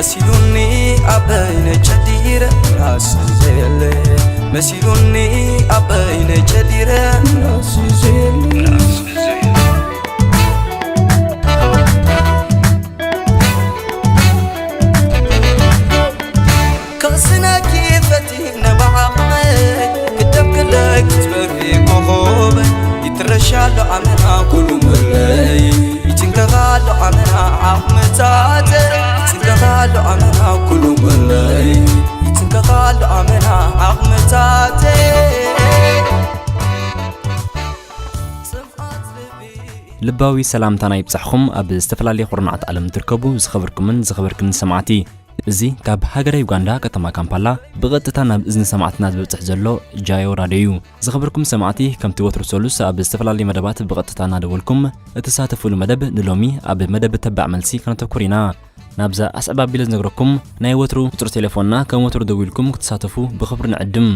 መሲሉኒ ኣበይነ ጨዲረ ራስ ዘየለ፣ መሲሉኒ ኣበይነ ጨዲረ ራስ ዘየለ። ከስነኪ ፈቲነ ብዓቕመይ፣ ክደምክለይ ክትበሪ ኮኾበይ፣ ይትረሻ ኣሎ ኣመና ኩሉ መለይ፣ ይጭንቀኻ ኣሎ ኣመና ዓቕምታተይ፣ ይጭንቀኻ ኣሎ ኣመና ኩሉ መለይ፣ ይጭንቀኻ ኣሎ ኣመና ዓቕምታተይ። ጽምኣት ልቢ። ልባዊ ሰላምታና ይብጻሕኹም፣ ኣብ ዝተፈላለየ ኩርናዓት ዓለም ትርከቡ ዝኸበርኩምን ዝኸበርክን ሰማዕቲ። እዚ ካብ ሃገረ ዩጋንዳ ከተማ ካምፓላ ብቐጥታ ናብ እዝኒ ሰማዕትና ዝበጽሕ ዘሎ ጃዮ ራድዮ እዩ። ዝኸበርኩም ሰማዕቲ፣ ከምቲ ወትሩ ሰሉስ ኣብ ዝተፈላለየ መደባት ብቐጥታ እናደወልኩም እትሳተፉሉ መደብ፣ ንሎሚ ኣብ መደብ ተባዕ መልሲ ከነተኩር ኢና። ናብዛ ኣስዕብ ኣቢለ ዝነግረኩም ናይ ወትሩ ቁጽሪ ቴሌፎንና፣ ከም ወትሩ ደዊልኩም ክትሳተፉ ብኽብሪ ንዕድም።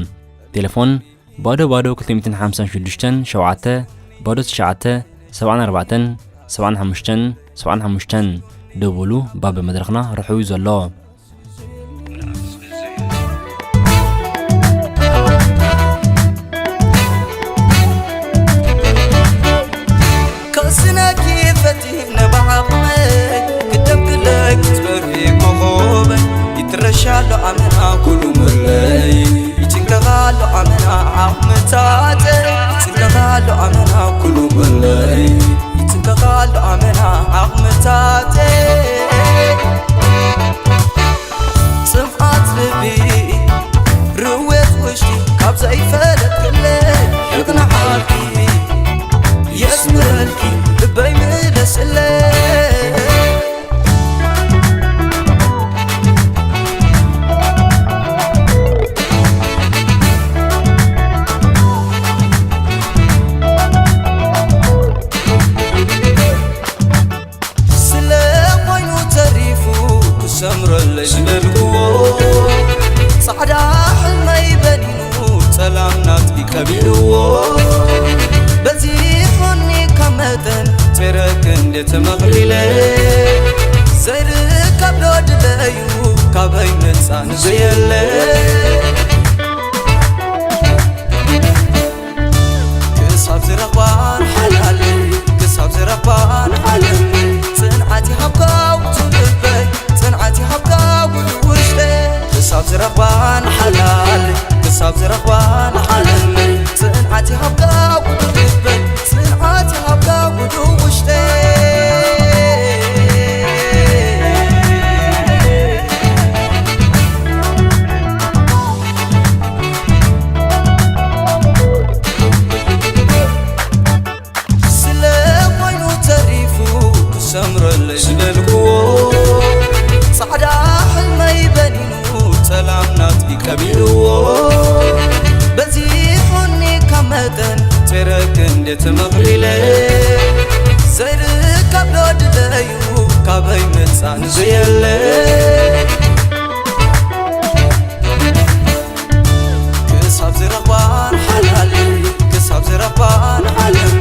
ቴሌፎን ባዶ ባዶ ክልተ ሚእትን ሓምሳን ሽዱሽተን ሸውዓተ ባዶ ትሽዓተ ሰብዓን ኣርባዕተን ሰብዓን ሓሙሽተን ሰብዓን ሓሙሽተን። ደውሉ፣ ባብ መድረኽና ርሑው እዩ ዘሎ። ከስነኪ ፈቲነ ብዓቕመይ፣ ክደምክለይ ክትበሪ ኮኾበይ፣ ይትረሻ ኣሎ ኣመና ኩሉ መለይ፣ ይጭንቀኻ ኣሎ ኣመና ዓቕምታተይ፣ ይጭንቀኻ ኣሎ ኣመና ኩሉ መለይ፣ ይጭንቀኻ ኣሎ ኣመና ዓቕምታተይ። ጽምኣት ልቢ ርዌት ውሽጢ ካብ ዘይፈለጥክለይ፣ ይቕንዓልኪ የስምረልኪ ልበይ ምለስለይ። ስለ ኮይኑ ተሪፉ ክሰምረለይ ዝደልክዎ፣ ጻዕዳ ሕልመይ በኒኑ ጸላም ናትኪ ከቢድዎ። በዚሑኒ ካብ መጠን ጸረ ክንዴ ተመቕሊለ፣ ዘይርከብ ዶ ድለዩ ካበይ መጻ ንዘየለ። ክሳብ ዝረኽባን ሓላል፣ ክሳብ ዝረኽባን ዓለም፣ ጽንዓት ይሃብካ ውጹእ ልበይ፣ ጽንዓት ይሃብካ ውጹእ ውሽጠይ። ክሳብ ዝረኽባን ሓላል፣ ክሳብ ዝረኽባን ዓለም፣ ጽንዓት ይሃብካ ውጹእ ልበይ፣ ጽንዓት ይሃብካ ውጹእ ውሽጠይ። ስለ ኮይኑ ተሪፉ ክሰምረለይ ዝበልክዎ፣ ጻዕዳ ሕልመይ በኒኑ ጸላም ናትኪ ቀቢእዎ። በዚሑኒ ካብ መጠን ጸረ ክንዴ ተመቕሊለ፣ ዘይርከብ ዶ ድለዩ ካበይ መጻ ንዘየለ። ክሳብ ዝረኽባን ሓላል፣ ክሳብ ዝረኽባን ዓለም፣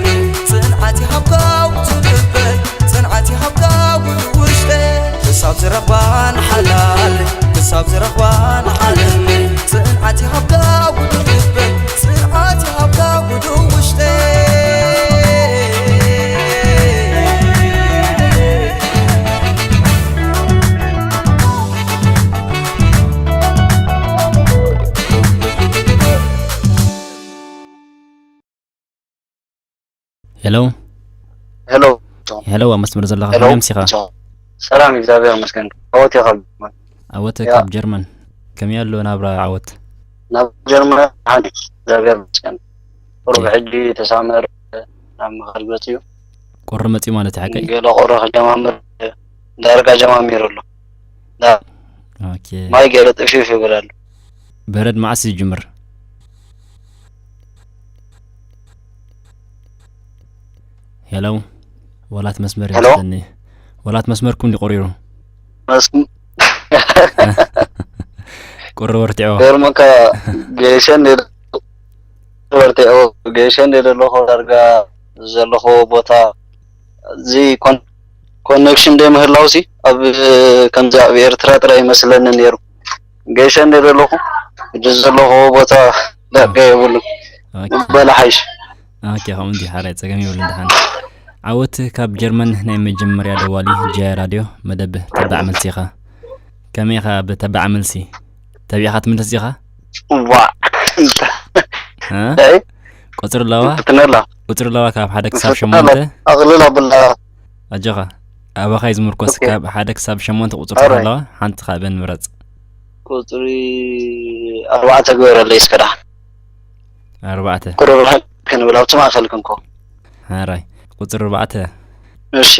ጽንዓት ይሃብካ ውጹእ ልበይ፣ ጽንዓት ይሃብካ ውጹእ ውሽጠይ። ክሳብ ዝረኽባን ሓላል፣ ክሳብ ዝረኽባን ዓለም፣ ጽንዓት ይሃብካ ውጹእ ልበይ፣ ጽንዓት ይሃብካ ውጹእ ውሽጠይ። ሄሎ። ሄሎ። ሄሎ፣ ኣብ መስመር ዘለኻ ሄሎ። ከመይ ኣምሲኻ? ሰላም፣ እግዚኣብሔር ይመስገን። ዓወት ኢኻ። ዓወት ያ። ካብ ጀርመን። ከመይ ኣሎ ናብራ ዓወት? ናብ ጀርመን ሓንቲ እግዚኣብሔር ይመስገን። ቁሩብ ኦኬ። ሕጂ ተሳመር ናብ መኸል መፅዩ። ቁሪ መፅዩ ማለት እዩ ሓቀይ? ገለ ቁሪ ክጀማምር ዳርጋ ጀማሚሩ ኣሎ። ዳ-፣ ኦኬ። ማይ ገለ ጥፍፍ ይብል ኣሎ። በረድ መዓስ ይጅምር? ሄሎ፣ ወላት መስመር ሄሎ? ይመስለኒ። ወላት መስመርኩም እንዲ ቆሪሩ። መስ-፣ ቁሪ ወርቲዖ። ገርመካ ገይሸን ደ-፣ ወርቲዖ፣ ገይሸን ደ ዘለኹ ዳርጋ ዘለኹ ቦታ እዚ ኮን-፣ ኮኔክሽን ደይ ምህላውሲ ኣብ ከምዚ ኣብ ኤርትራ ጥራይ ይመስለኒ ነይሩ። ገይሸ እንደ ዘለኹ፣ እዚ ዘለኹዎ ቦታ ዳርጋ የብሉን። ኦኬ። በላ ሓይሽ። ኦኬ፣ ከምኡ እንዲ ሓራይ ጸገም የብሉን። ደሓን። ዓወት ካብ ጀርመን፣ ናይ መጀመርያ ደዋሊ ጃያ ራድዮ፣ መደብ ተባዕ መልሲ ኢኻ። ከመይ ኢኻ ብተባዕ መልሲ? ተቢዕኻ ትምልስ ኢኻ? ዋ። እ? ኣይ፣ ቁጽሪ ኣለዋ? ትነላ። ቁጽሪ ኣለዋ ካብ ሓደ ክሳብ ትነላ። ሸሞንተ? ኣቕልል ኣብላ። ኣጆኻ። ኣባኻ እዩ ዝምርኮስ። ኦኬ። ካብ ሓደ ክሳብ ሸሞንተ ቁጽሪ ኣረ። ኣለዋ? ሓንቲ ካብ በን ምረጽ። ቁጽሪ ኣርባዕተ ግበረለይ እስከ ደሓን። ኣርባዕተ። ቁርብ ርሕቕ ክንብል ኣብቲ ማእከል ክንኮ። ሓራይ። ቁጽሪ ኣርባዕተ። እሺ።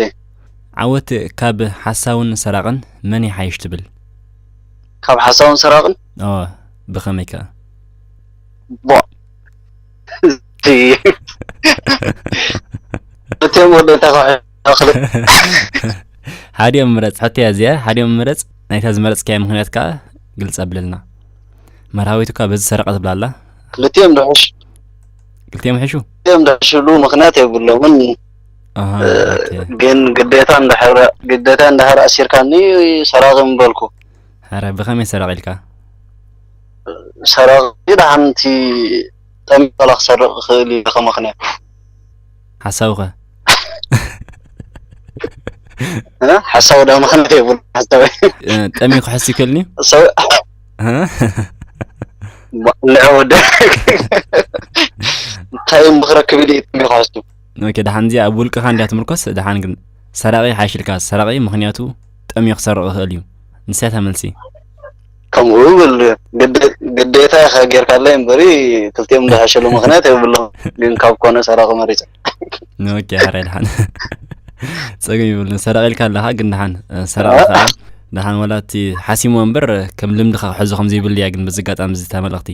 ዓወት ካብ ሓሳውን ሰራቕን መን ይሓይሽ ትብል? ካብ ሓሳውን ሰራቕን? ኦ፣ ብኸመይ ከ? ቦ። እቲ እቲኦም ወደታ ካብ ክልተ ሓዲኦም ምረጽ። ሕቶያ እዚኣ፣ ሓዲኦም ምረጽ። ናይታ ዝመረጽካያ ምኽንያት ከኣ ግልጽ ኣብለልና። መርሃዊቱ ከኣ በዚ ሰረቐ ትብላ ኣላ። ክልቲኦም ድሕሽ። ክልቲኦም ይሕሹ? ክልቲኦም ድሕሽሉ ምኽንያት የብሎምን። ኣሃ፣ እ፣ ኦኬ። ግን ግዴታ እንድሕር፣ ግዴታ እንድሕር ኣሲርካኒ ሰራቒ ምበልኩ። ኧረ፣ ብኸመይ ሰራቒ ኢልካ? ሰራቒ ደሓን እቲ ጠሚቑ ዋላ ክሰርቕ ይኽእል እዩ ኢልካ ምኽንያት። ሓሳውኸ? እ? ሓሳዊ ዶ ምኽንያት የብሉ ሓሳዊ። እ፣ ጠሚዩ ክሕስ ይክእልኒ? ሓሳዊ እ? ንዐ ወደ እንታይ እሞ ክረክብ ኢሉ እዩ ጠሚዩ ክሕሱ? ኦኬ፣ ደሓን እዚኣ ኣብ ውልቅኻ እንድያ ትምርኮስ፣ ደሓን ግን ሰራቒ ሓይሽልካ፣ ሰራቒ ምኽንያቱ ጠሚዩ ክሰርቕ ይኽእል እዩ። ንስያ እታ መልሲ። ከምኡ ይብል። ግደ-፣ ግዴታ ኢኻ ጌርካለይ እምበሪ፣ ክልቲኦም ዝሓሸሉ ምኽንያት የብሎም። ግን ካብ ኮነ ሰራቒ መሪጸ። ኦኬ፣ ሓራይ ደሓን። ጸገም ይብልን። ሰራቒ ኢልካ ኣለኻ፣ ግን ደሓን፣ እ፣ ሰራቒ እ? ከኣ ደሓን፣ ዋላ እቲ ሓሲሞ እምበር፣ ከም ልምድኻ ክሕዞ ከም ዘይብሉ እያ፣ ግን በዚ ኣጋጣሚ እዚ እታ መልእኽቲ።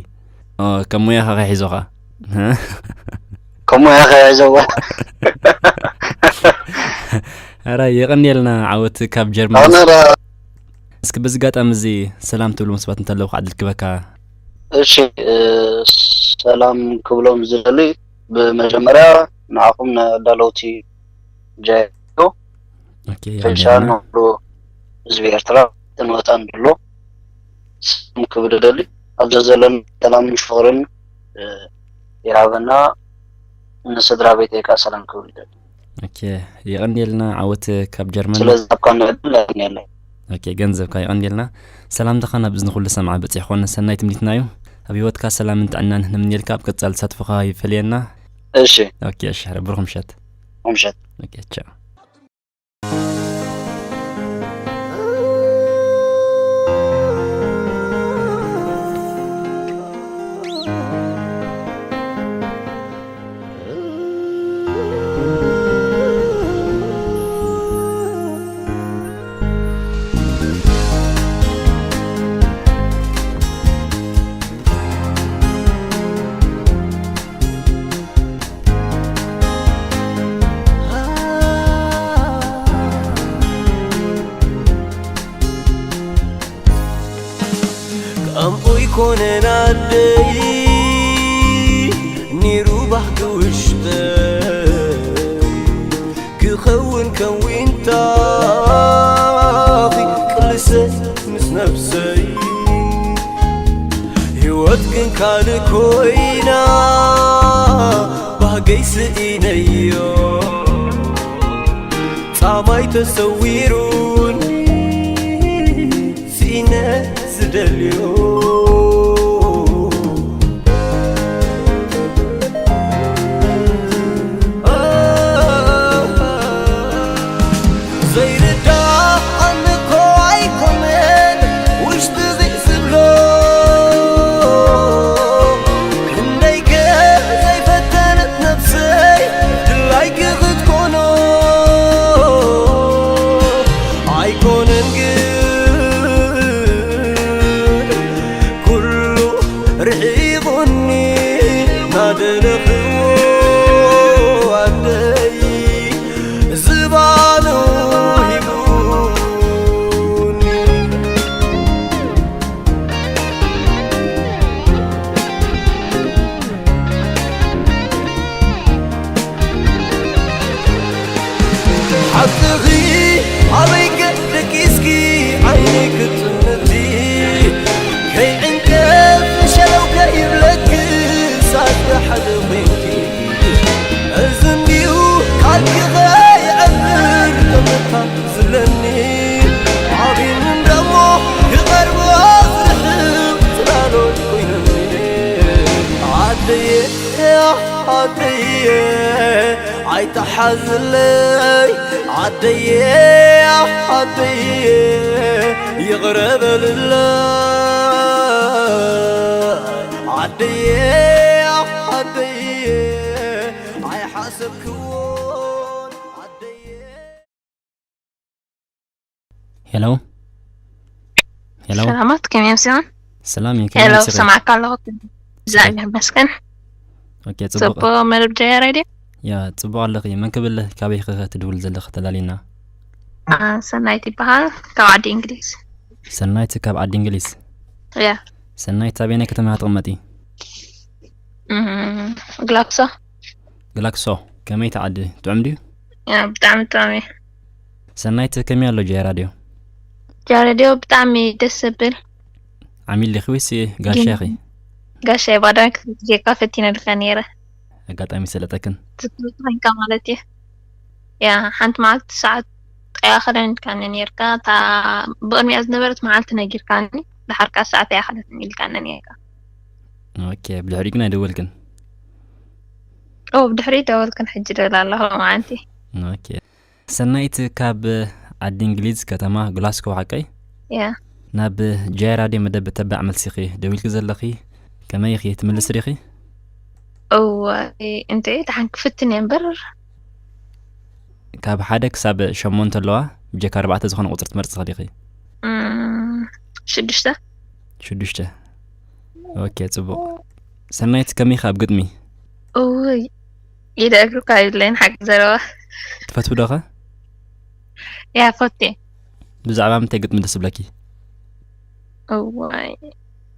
ኦ፣ ከም ሞያኻ ከይሕዞኻ። ከም ሞያኻ ከይሕዞዋ። ኣረ፣ የቐንየልና ዓወት ካብ ጀርመን። ኣነ ራ- እስኪ በዚ ኣጋጣሚ እዚ ሰላም ትብሉ መስባት እንተለዉ ከዓ ድልክበካ። እሺ፣ እ፣ ሰላም ክብሎም ዝደሊ ብመጀመርያ ንዓኹም ንኣዳለውቲ ጃዮ ኦኬ፣ ፌሻ የቐንየልና። ንኩሉ ህዝቢ ኤርትራ ትንወጣን ድሎ ሰላም ክብል ደሊ። ኣብዚ ዘለና ሰላምን ፍቕርን፣ እ፣ ይሃበና። ንስድራ ቤተይ ከኣ ሰላም ክብል ደሊ። ኦኬ፣ የቐንየልና ዓወት ካብ ጀርመን። ስለዚ ኣብ ካን ዕድል ኣይኔለ። ኦኬ፣ ገንዘብካ የቐንየልና። ሰላምታኻ ናብ እዝኒ ኩሉ ሰምዓ በጺሕ ኮነ ሰናይ ትምኒትና እዩ። ኣብ ህይወትካ ሰላምን ጥዕናን ንምንየልካ፣ ኣብ ቀጻሊ ተሳትፎኻ ይፈልየና። እሺ። ኦኬ፣ እሺ፣ ሕረ፣ ብሩኽ ምሸት። ምሸት። ኦኬ፣ ቻው። ቃንቆ ይኮነን ኣደይ ኒሩ ባህጊ ውሽጠይ ክኸውን ከዊንታኺ ቅልሰ ምስ ነፍሰይ ህይወት ግን ካልእ ኮይና ባህገይ ስኢነዮ ጻማይ ተሰዊሩኒ ስኢነ ዝደልዮ ዘይርዳእ ኣነ እኮ ኣይኮነን ውሽጢ ዝብሎ ክንደይከ ዘይፈተነት ነብሰይ ድላይኪ ክትኮኖ ኣይኮነን ግን ኣይተሓዝለይ ዓደየ ዓደየ ይቕረ በልለይ ዓደየ ዓደየ ኣይሓሰብክዎን ዓደየ። ሄሎ ሄሎ። ሰላማት፣ ከመይ ኣምሲኻ? ሰላም እዩ። ከመይ ሄሎ፣ ኣምሲኺ? ሰማዕካ ኣለኹ። እግዚኣብሔር ይመስገን። ኦኬ፣ ጽቡቕ። ጽቡቕ መደብ ጀያ ሬድዮ። ያ፣ ጽቡቕ ኣለኺ። መን ክብል፣ ካበይ ኸ ትድውል ዘለኺ ተላሊና? አ፣ ሰናይት ይበሃል፣ ካብ ዓዲ እንግሊዝ። ሰናይት ካብ ዓዲ እንግሊዝ። ያ። ሰናይት ኣበየናይ ከተማ ትቕመጢ? እም፣ ግላክሶ። ግላክሶ፣ ከመይ ትዓዲ? ጥዑም ድዩ? ያ፣ ብጣዕሚ ጥዑም እዩ። ሰናይት፣ ከመይ ኣሎ ጀያ ራድዮ? ጀያ ራድዮ ብጣዕሚ ደስ ዘብል። ዓሚል ዲኺ ወይስ ጋሻ ኢኺ? ጋሻ፣ ባዕዳዊ ክፍልቲ ጌርካ ፈቲነ ልካ ነይረ። ኣጋጣሚ ሰለጠክን። ትዝክሮ ኮይንካ ማለት እዩ። ያ፣ ሓንቲ መዓልቲ ሰዓት ኣይኣኸለን ኢልካኒ ነይርካ። እታ ብቕድሚኣ ዝነበረት መዓልቲ ነጊርካኒ፣ ደሓር ከኣ ሰዓት ኣይኣኸለትን ኢልካኒ ነይርካ። ኦኬ፣ ብድሕሪኡ ግን ኣይደወልክን? ኦ፣ ብድሕሪኡ ደወልክን፣ ሕጂ ደውል ኣለኹ መዓልቲ። ኦኬ። ሰናይት፣ ካብ ዓዲ እንግሊዝ ከተማ ግላስኮ ሓቀይ? ያ። ናብ ጃይ ራድዮ መደብ ተባዕ መልሲ ኢኺ ደዊልኪ ዘለኺ፣ ከመይ ኢኺ ትምልሲ ዲኺ? እዋይ፣ እንተ ደሓን ክፍትን እየ እምበር። ካብ ሓደ ክሳብ ሸሞንተ ኣለዋ፣ ብጀካ ኣርባዕተ ዝኾነ ቁጽሪ ትመርጺ ዲኺ? እም፣ ሽዱሽተ። ሽዱሽተ። ኦኬ፣ ጽቡቕ። ሰናይት፣ ከመይ ኢኻ ኣብ ግጥሚ? እውይ፣ ኢደ እግሪ እኳ የብለይን፣ ሓቂ ዘረባ። ትፈትዊ ዶ ኸ? ያ፣ ፈትየ። ብዛዕባ ምንታይ ግጥሚ ደስ ዝብለኪ? እዋይ።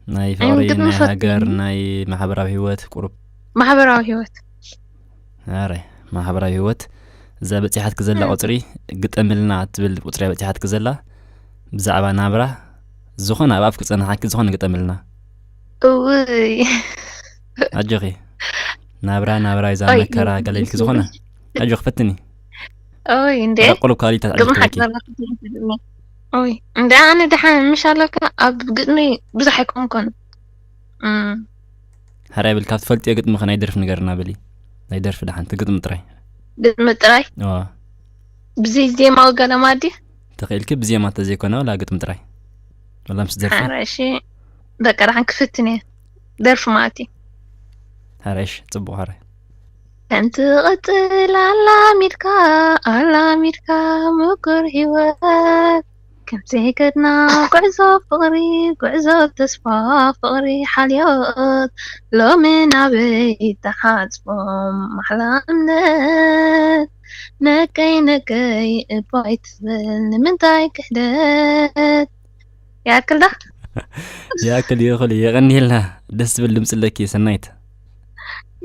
ናይ ናይ ፍቕሪ፣ ግጥሚ ናይ ፈትየ። ሃገር፣ ናይ ማሕበራዊ ህይወት፣ ቁሩብ? ማሕበራዊ ህይወት። ኣረ፣ ማሕበራዊ ህይወት። እዛ በጺሓትኪ ዘላ እም። ቁጽሪ ግጠምልና ትብል ቁጽሪ እያ በጺሓትኪ ዘላ። ብዛዕባ ናብራ ዝኾነ ኣብ ኣፍ ክጸንሓኪ ዝኾነ ግጠምልና። እውይ። ኣጆኺ። ናብራ፣ ናብራ እዛ ኦይ፣ መከራ እይ፣ ገለ ኢልኪ እይ፣ ዝኾነ። እይ። ኣጆኺ ፈትኒ። ኦይ፣ እንዴ? ተረቁሉ ኳሊታት ግጥሚ ኣጆኺ። ሓቂ ዘረባ ክትመልስ ድማ። ኦይ፣ እንዴ ኣነ ደሓን ምሽ ኣለካ ኣብ ግጥሚ ብዙሕ ኣይኮንኩን። እም። ሕራይ ብል፣ ካብ ትፈልጥዮ ግጥሚ ኸ ናይ ደርፊ ንገርና በሊ። ናይ ደርፊ ደሓን፣ እቲ ግጥሚ ጥራይ። ግጥሚ ጥራይ? እዋ። ብዘይ ዜማ ወገለማ ድዩ? ተኽኢልኪ ብዜማ እንተዘይኮነ፣ ዋላ ግጥሚ ጥራይ። ዋላ ምስ ደርፊ? ሓረ፣ እሺ። በቃ፣ ደሓን ክፍትን እየ። ደርፊ ማለት እዩ። ሓረ፣ እሺ፣ ጽቡቕ፣ ሓረ። ከምቲ ቐጽል ኣላሚድካ፣ ኣላሚድካ ምቁር ህይወት። ከምቲ ከድና ጉዕዞ ፍቕሪ፣ ጉዕዞ ተስፋ ፍቕሪ ሓልዮት፣ ሎሚ ናበይ ተሓጽቦም ማሕላ እምነት? ነቀይ ነቀይ እባ ኣይትበል፣ ንምንታይ ክሕደት? ይኣክል ዶ? ይኣክል ይኹል፣ የቐንየልና። ደስ ዝብል ድምጺ ኣለኪ ሰናይት።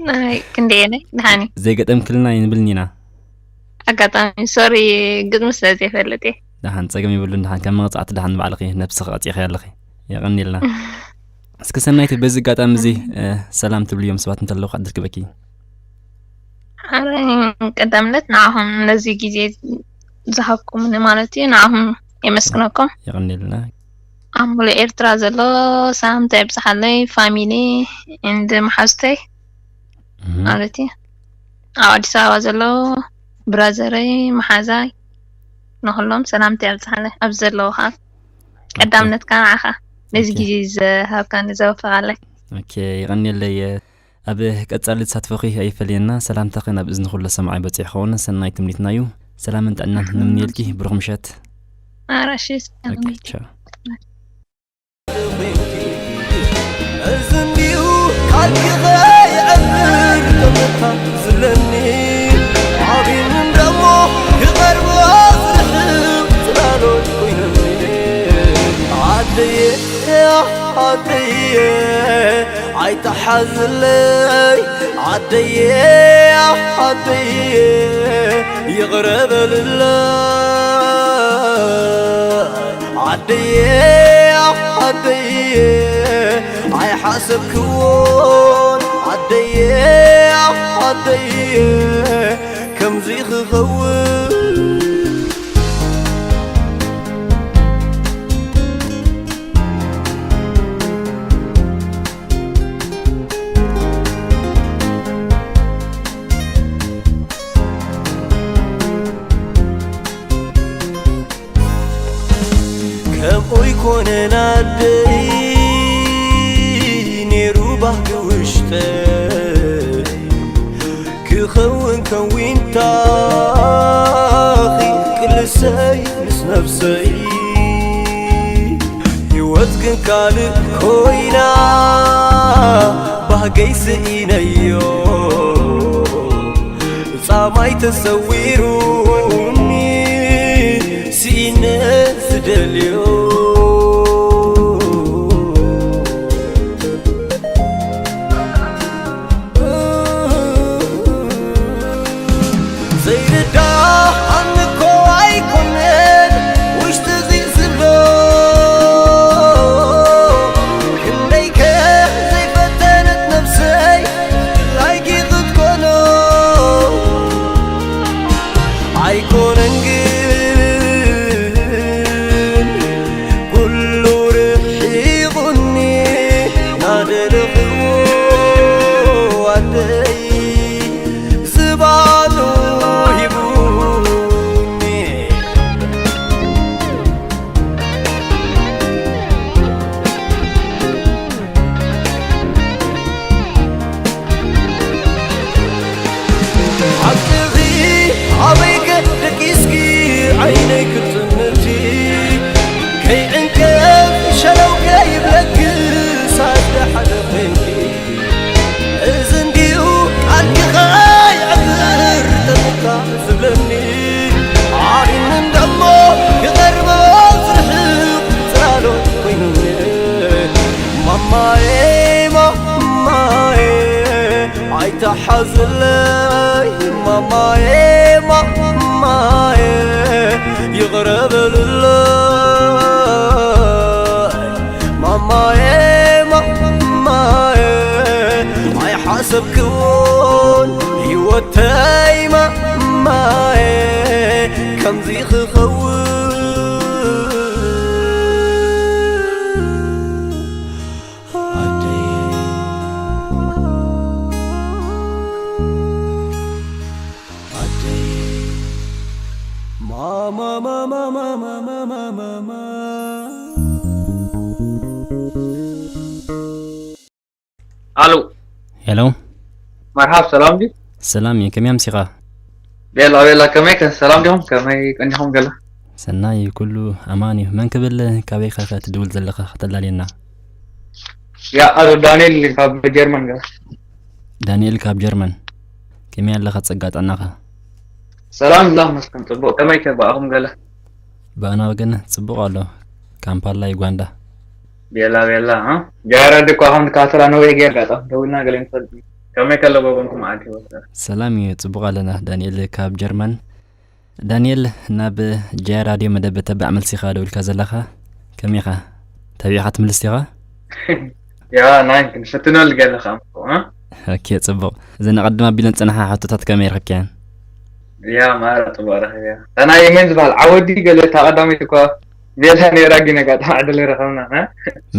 ናይ ክንደየናይ? ደሓን እዩ። ዘይገጠምክልና ኣይንብልን ኢና። ኣጋጣሚ፣ ሶሪ፣ ግጥሚ ስለ ዘይፈልጥ እየ። ደሓን፣ ጸገም የብሉን። ደሓን፣ ከም መቕጻዕቲ ደሓን ንባዕልኺ ነብስኺ ቀጺዕኺ ኣለኺ። የቐንየልና። እስኪ ሰናይት፣ በዚ ኣጋጣሚ እዚ፣ እ፣ ሰላም ትብልዮም ሰባት እንተለዉ ከዓ ድርክበኪ። ኣረ፣ ቀዳምነት ንዓኹም ነዚ ግዜ ዝሃብኩምኒ ማለት እዩ፣ ንዓኹም የመስግነኩም። የቐንየልና። ኣብ ሙሉእ ኤርትራ ዘሎ ሰላምታ የብጽሓለይ፣ ፋሚሊ፣ እንድ መሓዙተይ እም። ማለት እዩ። ኣብ ኣዲስ ኣበባ ዘለዉ ብራዘረይ፣ መሓዛይ፣ ንኹሎም ሰላምታ የብጽሓለይ። ኣብ ዘለዉ ኸኣ ኦኬ። ቀዳምነትካ ንዓኻ፣ ነዚ ኦኬ። ግዜ ዝሃብካኒ ዘወፈቓለይ። ኦኬ፣ የቐንየለይ። ኣብ ቀጻሊ ተሳትፎኺ ኣይፈለየና። ሰላምታኺ ናብ እዝኒ ኩሎ ሰማዒ በጺሑ ክኸውን ሰናይ ትምኒትና እዩ። ሰላምን ጥዕናን ንምንየልኪ። ብሩኽ ምሸት። ኣራሺ ኦኬ፣ ሰላም። ቻው። እዚ እንድዩ ካልኪ ኸይዕብር ተመታ ዝለኒ ዓብይን እንደሞ ክቐርቦ ዝርሕቕ ጽላሎት ኮይነኒ ዓደየ ዓደየ ኣይተሓዝለይ ዓደየ ዓደየ ይቕረ በልለይ ዓደየ ዓደየ ኣይሓሰብክዎን ዓደየ ዓደየ ከምዚ ክኸውን ኮነ ናደይ ነይሩ ባህጊ ውሽጠይ ክኸውን ከዊንታኺ ቅልሰይ ምስ ነፍሰይ ህይወት ግን ካልእ ኮይና ባህገይ ስኢነዮ ጻማይ ተሰዊሩኒ ስኢነ ዝደልዮ ዘይርዳእኒ እኮ ኣይኮነን ውሽጢ እዚ ዝብሎ ክንደይከ ዘይፈተነት ነብሰይ ድላይኪ ክትኮኖ ኣይኮነን ግን ኩሉ ርሒቑኒ ናደለኽዎ ኣደይ ዝባኑ ሂቡኒ ሓቅኺ ኣበይከ ደቂስኪ ዓይነይ ክትጥምቲ ከይዕንቀፍ ሸለው ከይብለኪ ሳደ ሓደ ኮይንኪ እዚ እንድዩ ቃልኪ ከይዕብር ተምካ ዝብለኒ ኣሪንን ደሞ ክቐርቦ ዝርሕቕ ጽላሎት ኮይኑኒ ማማዬ ማማዬ ኣይተሓዝለይ ማማዬ ማማዬ ይቕረ በልለይ ማማዬ ማማዬ ኣይሓሰብክዎን ህይወተይ ማማዬ ከምዚ ክኸውን ኣደይ ኣደይ ማማ ማማ ማማ ማማ ማማ ኣሉ ሄሎ መርሓብ ሰላም ድዩ? ሰላም እዩ። ከመይ ኣምሲኻ? ቤላ ቤላ ከመይ ከ ሰላም ዲኹም? ከመይ ቀኒኹም ገለ? ሰናይ እዩ፣ ኩሉ ኣማን እዩ። መን ክብል ካበይ ከ ትድውል ዘለኻ ከተላልየና? ያ ኣቶ ዳንኤል ካብ ጀርመን ገለ። ዳንኤል ካብ ጀርመን። ከመይ ኣለኻ ጸጋ ጥዕናኻ? ሰላም ላ መስከን ጽቡቕ። ከመይ ከ ብኣኹም ገለ? ብኣና ወገን ጽቡቕ ኣሎ። ካምፓላ ዩጋንዳ። ቤላ ቤላ እ ጃራ ድኳ ከም ካተላ ነዊሕ ጌር ጋጣ ደውልና ገለ ንፈልጥ ከመይ ከለ በጎንኩም ዓዲ ወሰ ሰላም እዩ ጽቡቕ ኣለና። ዳንኤል ካብ ጀርመን። ዳንኤል ናብ ጃያ ራድዮ መደብ ተባዕ መልሲኻ ደውልካ ዘለኻ ከመይ ኢኻ? ተቢዕኻ ትምልስ ዲኻ? ያ ናይ ክንፍትነሉ ገለ ኸምኮ እ ኦኬ ጽቡቕ። እዘን ኣቐድም ኣቢለን ዝጸንሓ ሕቶታት ከመይ ረኺብካየን? ያ ማራ ጽቡቕ ረኺበያ። እታ ናይ የመን ዝበሃል ዓወዲ ገለ እታ ቀዳመይቲ እኳ ቤላ ነይራ ግን ኣጋጣሚ ዕድል ኣይረኸብናን።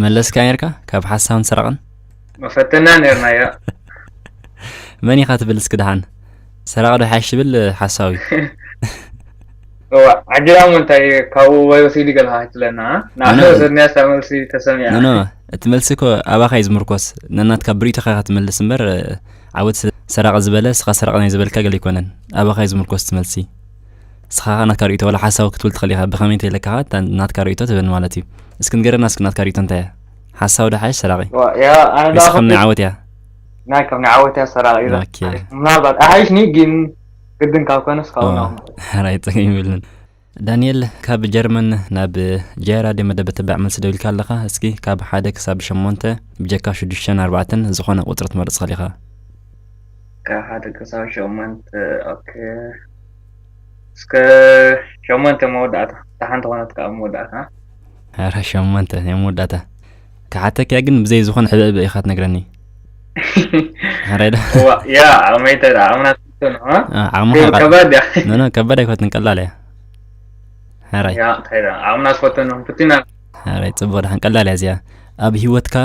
መለስካ ነይርካ ካብ ሓሳውን ሰረቕን? መፈተና ነይርና ያ። መን ኢኻ ትብል እስኪ ደሓን? ሰራቒ ዶ ሓይሽ ትብል ሓሳዊ? እዋ ዓጊራሙ እንታይ ካብኡ ወይ ወሲዱ ገለኻ ኣይትብለና። ንኣነ ወሰድናያ እታ መልሲ ተሰሚዓ። ኖ ኖ እቲ መልሲ እኮ ኣባኻ እዩ ዝምርኮስ። ነናትካ ብርእይቶኻ ኢኻ ትምልስ እምበር ዓወት ሰራቒ ዝበለ እስኻ ሰራቒ ናይ ዝበልካ ገለ ኣይኮነን። ኣባኻ እዩ ዝምርኮስ እቲ መልሲ። እስኻ ኸኣ ናትካ ርእይቶ ዋላ ሓሳዊ ክትብል ትኽእል ኢኻ። ብኸመይ እንተኢለካ ኸኣ እታ ናትካ ርእይቶ ትህበኒ ማለት እዩ። እስኪ ንገረና እስኪ ናትካ ርእይቶ እንታይ እያ? ሓሳዊ ዶ ሓይሽ ሰራቒ? ዋ፣ ያ፣ ኣነ ወይስ ደኣ ከም ናይ ዓወት እያ? ናይ ከም ናይ ዓወት እያ ሰራቒ ኢለ። ኦኬ። ምናልባት ኣይሓይሽኒ ግን ግድን ካብ ኮነስ ካብኡ ኦ፣ ናብ ሕራይ ጸገም የብሉን። ዳንኤል ካብ ጀርመን ናብ ጃያ ራድዮ መደብ ተባዕ መልሲ ደዊልካ ኣለኻ። እስኪ ካብ ሓደ ክሳብ ሸሞንተ ብጀካ ሽዱሽተን ኣርባዕተን ዝኾነ ቁጽሪ ትመርጽ ትኽእል ኢኻ። ካብ ሓደ ክሳብ ሸሞንተ ኦኬ። እስከ ሸሞንተ መወዳእታ እታ ሓንቲ ኮነት ከዓ መወዳእታ። ኧረ ሸሞንተ ናይ መወዳእታ ክሓተክያ ግን ብዘይ ዝኾነ ሕብእብእ ኢኻ ትነግረኒ። ሕራይ ዶ? እዋ ያ ዓቕመይ እንተ ደኣ ዓቕምና ትፈትኖ እ? አ፣ ዓቕምኻ ግን ቃ- ከባድ እያ። ኖ ኖ ከባድ ኣይኮነትን ቀላል እያ። ሕራይ ያ እንታይ ደኣ ዓቕምና ትፈትኖ ፍትና። ሕራይ ጽቡቕ ደሓን ቀላል እያ እዚኣ። ኣብ ህይወትካ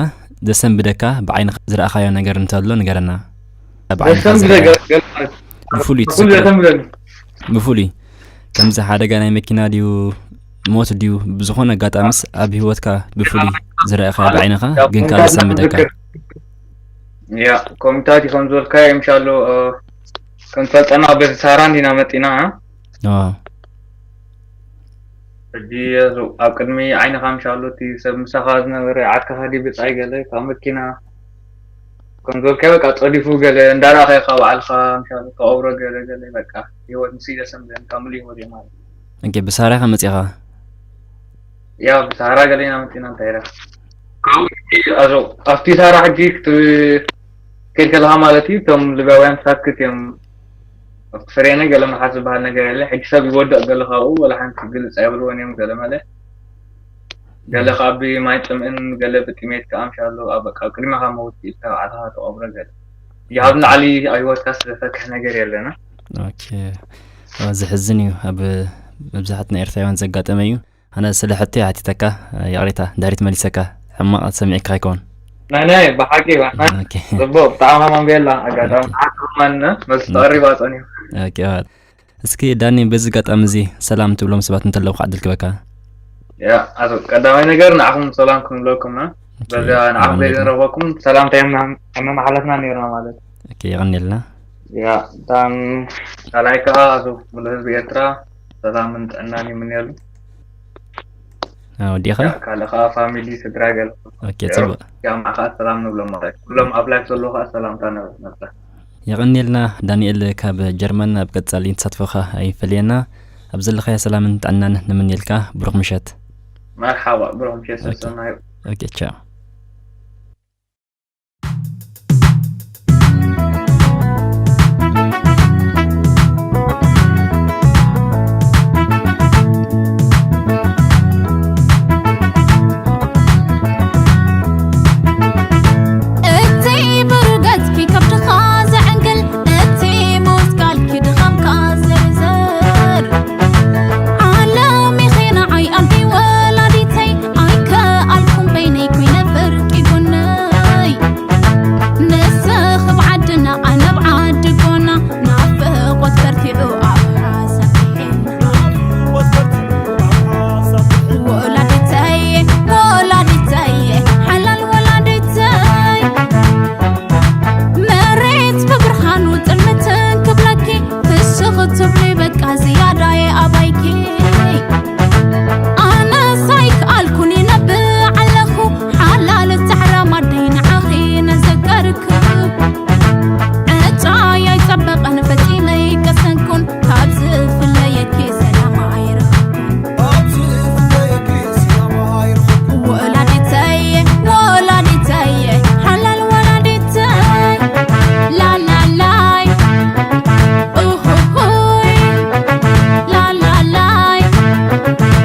ዘሰንብደካ ብዓይንኻ ዝረኣኻዮ ነገር እንተሎ ንገረና። ብዓይንኻ ዘሰንብደ ዝረኣ- ገ- ገ- ብፍሉይ ኩሉ ትዝክሮ? ዘሰንብደኒ። ብፍሉይ ከምዚ ሓደጋ ናይ መኪና ድዩ ሞት ድዩ ብዝኾነ ኣጋጣሚስ ኣብ ህይወትካ ብፍሉይ ዝረኣኻዮ ብዓይንኻ ግን ከኣ ዝሰንብደካ? ያ ኮሚታት ከም ዝበልካዮ ምሻሎ ከም ትፈልጠና በዚ ሳራ እንዲና መጢና። ሕጂ ኣብ ቅድሚ ዓይንኻ ምሻሎ እቲ ሰብ ምሳኻ ዝነበረ ዓድካ ካዲ ብጻይ ገለ ካብ መኪና ከም ዝበልካዮ በቃ ጸዲፉ ገለ እንዳረኣኻዮ ካብ ባዕልኻ ምሻሎ ተቐብሮ ገለ ገለ በቃ ህይወት ምስ ኢለ ሰንብደን ካብ ምሉእ ህይወት እየ ማለት። ብሳራ ኢኻ መጺኻ? ያ ብሳራ ገለ ኢና መጺና እንታይ ኢለ ካብኡ ሕጂ ኣብቲ ሳራ ሕጂ ክትከይድ ከለኻ ማለት እዩ እቶም ልብያውያን ሳክት እዮም ኣብቲ ፍሬነ ገለ መሓዝ ዝበሃል ነገር የለ ሕጂ ሰብ ይወድቕ ገለ ካብኡ ወላ ሓንቲ ግልጽ ኣይብልዎን እዮም ገለ መለ ገለ ከዓ ብማይ ጥምእን ገለ ብጥሜት ከዓ ምሻሎ ኣብ በቃ ኣብ ቅድሚኻ መውት ኢልካ ባዕልኻ ተቐብረ ገለ ሕጂ ካብ ንላዕሊ ኣብ ህይወትካ ዝተፈክሕ ነገር የለና ኦኬ። ኣዎ፣ ዘሕዝን እዩ። ኣብ መብዛሕትና ኤርትራውያን ዘጋጠመ እዩ። ኣነ ስለ ሕቶ እየ ሓቲተካ፣ ይቕሬታ ድሕሪት መሊሰካ ሕማቕ ሰሚዕካ ከይከውን። ናይ ናይ ብሓቂ ባና ኦኬ። ጽቡቅ ብጣዕሚ ሃማም ቤላ ኣጋጣሚ ሓቂ ማንነ መልስ ተቐሪባ ጸኒሑ ኦኬ፣ እዋል። እስኪ ዳኒ በዚ ኣጋጣሚ እዚ ሰላም ትብሎም ሰባት እንተለዉ ክዓድል ክበካ። ያ ኣቶ ቀዳማይ ነገር ንዓኹም ሰላም ክንብለኩም ኢና በዛ ንዓኹም ዘይዘረበኩም ሰላምታ የመማሓለፍና ነርና ማለት ኦኬ፣ የቐንየልና። ያ እታን ካልኣይ ከዓ ኣቶ ሙሉ ህዝቢ ኤርትራ ሰላምን ጥዕናን ይምንየሉ ወዲኻ ካልእ ከዓ ፋሚሊ ስድራ ገለ ኦኬ፣ ጽቡቅ። ያማ ከዓ ሰላም ንብሎም ማለት ኩሎም ኣብ ላይፍ ዘለዉ ከዓ ሰላምታ ነብላ የቐንየልና ዳንኤል ካብ ጀርመን። ኣብ ቀጻሊ ተሳትፎኻ ኣይፈለየና። ኣብ ዘለኻዮ ሰላምን ጥዕናን ንምንየልካ። ብሩኽ ምሸት። መርሓባ ብሩኽ ምሸት ሰሰናዩ ኦኬ፣ ቻው። እቲ ብሩገጽኪ ከብድኻ ዘዕንግል እቲ ምውት ቃልኪ ድኻምካ ዝርዝር ዓለሚኺ ንዓይ ኣንቲ ወላዲተይ ኣይከኣልኩም በይነይ ኮይነ ፍርቂ ጎነይ ንስኺ ብዓድና ኣነ ብዓዲ ጎና ናፍቖት በርቲዑ ኣብ ሓሳብ ወላዲተይ ወላዲተይ ሓላል ወላዲተይ መሬት ብብርሃኑ ጥልምትን ክብለኪ ፍሽኽ ትብሊ በቃ ዝያዳየ ኣባይኪ ኣነስ ኣይከኣልኩን ይነብዕ ኣለኹ ሓላል ጻዕራም ኣደይ ንዓኺ ነዘከርክ ዕጫይ ኣይጸበቐን ፈጺመ ኣይቀሰንኩን ካብ ዝፍለየኪ ሰላም ኣይረኸብኩን ወላዲተይ ወላዲተይ ሓላል ወላዲተይ ላላላይ ኡሁሁይ ላላላይ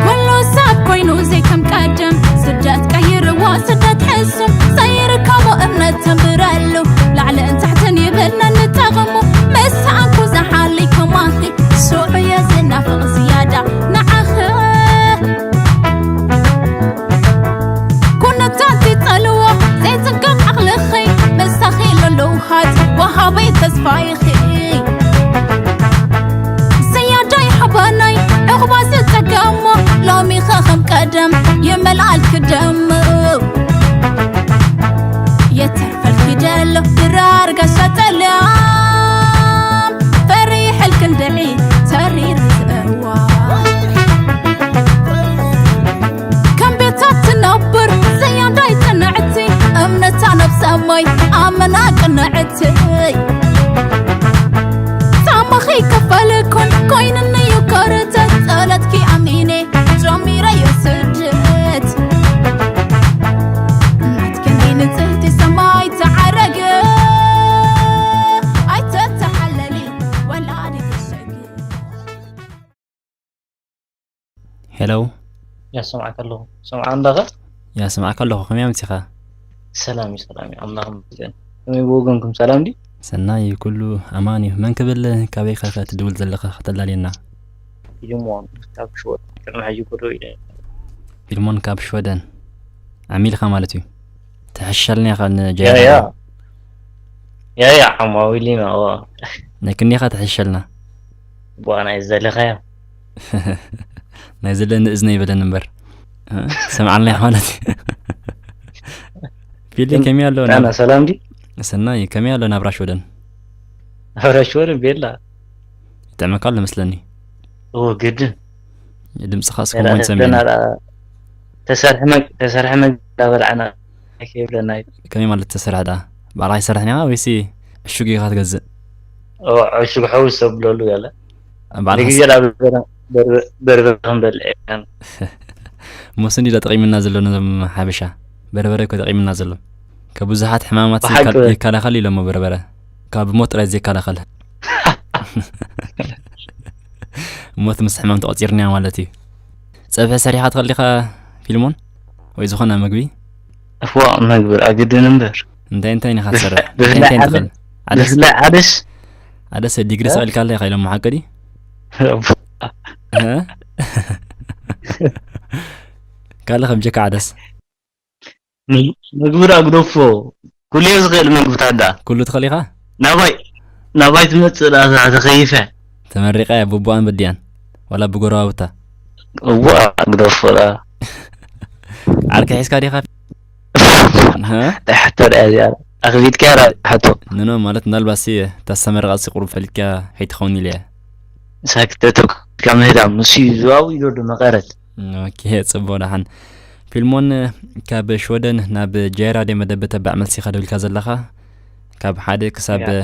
ኩሉ ሰብ ኮይኑ ዘይከም ቀደም ስደት ቀይርዎ ስደት ሕሱም ዘይርከቦ እምነት ተንብረሉ ላዕልን ታሕትን ይብል ነንጠቕሙ ምስ ሰኣንኩ ዝሓሊ ከማኺ ሽዑ እየ ዝናፍቕ ዝያዳ ንዓኺ ኩነታት ይጸልዎ ዘይጽንቀቕ ዓቕልኺ ምሳኺ ለለውሃት ወሃበይ ተስፋ ኢኺ ዝያዳይ ሓበነይ ዕቑባ ዝጸገሞ ሎሚኸ ከም ቀደም ይመልኣልኪ ደም የተርፈልኪ ደሎ ድራር ጋሻ ጠልያም ፈሪሕልኪ እንድዒ ተሪር ዝእዋ ከም ቤታት ትነብር ዘያዳይ ቅንዕቲ እምነታ ናብ ሰማይ ኣመና ቅንዕቲ ጻማኺ ከፈልኩን ኮይንንዩ ኮርተት ጸሎትኪ ኣሚነ ጀሚረዮ ስደት ናትክኒ ንጽህቲ ሰማይ ተዓረገ ኣይተተሓለሊ ወላዲት ሸግ ሄሎ ያሰማዕካ ኣለኹ ሰምዓ እንዳኸ ያስማዕካ ኣለኹ ከመይ ኣምሲኻ ሰላም እዩ ሰላም እዩ ኣምላኽ መስገን ከመይ ብወገንኩም ሰላም ድዩ ሰናይ ኩሉ ኣማን እዩ መን ክብል ካበይ ከ ትድውል ዘለኻ ከተላልየና ፊልሞን ካብ ሽወደን ቅድሚ ሕጂ ኮዶ ኢለ ፊልሞን ካብ ሽወደን ዓሚልካ ማለት እዩ ትሕሸልና ኢኻ ንጀ ያያ ያያ ዓማዊሊና ዋ ነክኒኻ ትሕሸልና ቧና እዩ ዘለኻዮ ናይ ዘለኒ እዝነ ይበለኒ እምበር። እ? ሰምዓልና ማለት እዩ። ፊሊ፣ ከመይ ኣሎ ናብ ሰላም ዲ? ሰናይ፣ ከመይ ኣሎ ናብራ ሽወደን? ናብራ ሽወደን ቤላ። ይጥዕመካ ኣሎ መስለኒ። ኦ፣ ግድን። ድምፅኻ እስከ ሞን ሰሚዕኒ። ተሰርሐ መግ-፣ ተሰርሐ መግ እንዳበላዕና ከይብለና እዩ። ከመይ ማለት ተሰርሐ ደኣ? ባዕልኻ ይሰርሕ ኒኻ ወይሲ ዕሹግ ኢኻ ትገዝእ? ኦ፣ ዕሹግ ሓዊ ሰብ ብለሉ ያለ። ባዕልኻ ንግዜ ስ-፣ ናብ በርበ-፣ በርበረ ክንበልዕ ኢና። ሞስኒ ዶ ጠቒምና ዘሎ ነዞም ሓበሻ? በርበረ እኮ ጠቒምና ዘሎ። ካብ ብዙሓት ሕማማት ብሓቂ ይከል-፣ ይከላኸል ኢሎሞ በርበረ። ካብ ሞት ጥራይ ዘይከላኸል። ሞት ምስ ሕማም ተቖጺርናዮ ማለት እዩ። ጸብሒ ሰሪኻ ትኽእል ዲኻ ፊልሞን? ወይ ዝኾነ ምግቢ? እፎ፣ መግቢ ኣግድን እምበር። እንታይ እንታይ ኢኻ ትሰርሕ? እንታይ እንታይ ትኽእል? ዓደስ? ብፍላይ ዓደስ። ዓደስ ዲግሪ እ? ሰቒልካ ኣለኻ ኢሎም ሓቂ ድዩ? እ? ካልእ ከም ጀካ ዓደስ? ም-፣ ምግቢ ዳ ግደፎ። ኩሉ እየ ዝኽእል ምግብታት ዳ። ኩሉ ትኽእል ኢኻ? ናባይ፣ ናባይ ትመጽእ ዳ ተኸይፈ። ተመሪቐ እያ ብቡኣን በዲኣን። ዋላ ብጎረባብታ። እዋ፣ ግደፎ ዳ። ዓርኪ ሒዝካ ዲኻ? እ? እንታይ ሕቶ ዳ እዚኣ? ኣኽቢድካ ዳ ሕቶ። ኖ፣ ኖ፣ ማለት ምናልባት ሲ ተስተመረቓ ሲ ቁሩብ ፈሊጥካ ከይትኸውን ኢለ እየ። ሳክተተካ ምህዳም፣ ንሱ እዩ ዝባዊ ዶ መቐረት። ኦኬ፣ ጽቡቕ ደሓን። ፊልሞን፣ ካብ ሽወደን ናብ ጃይራ ድየ መደብ ተባዕ መልሲ ኢኻ ደው ኢልካ ዘለኻ? ካብ ሓደ ክሳብ፣ ያ።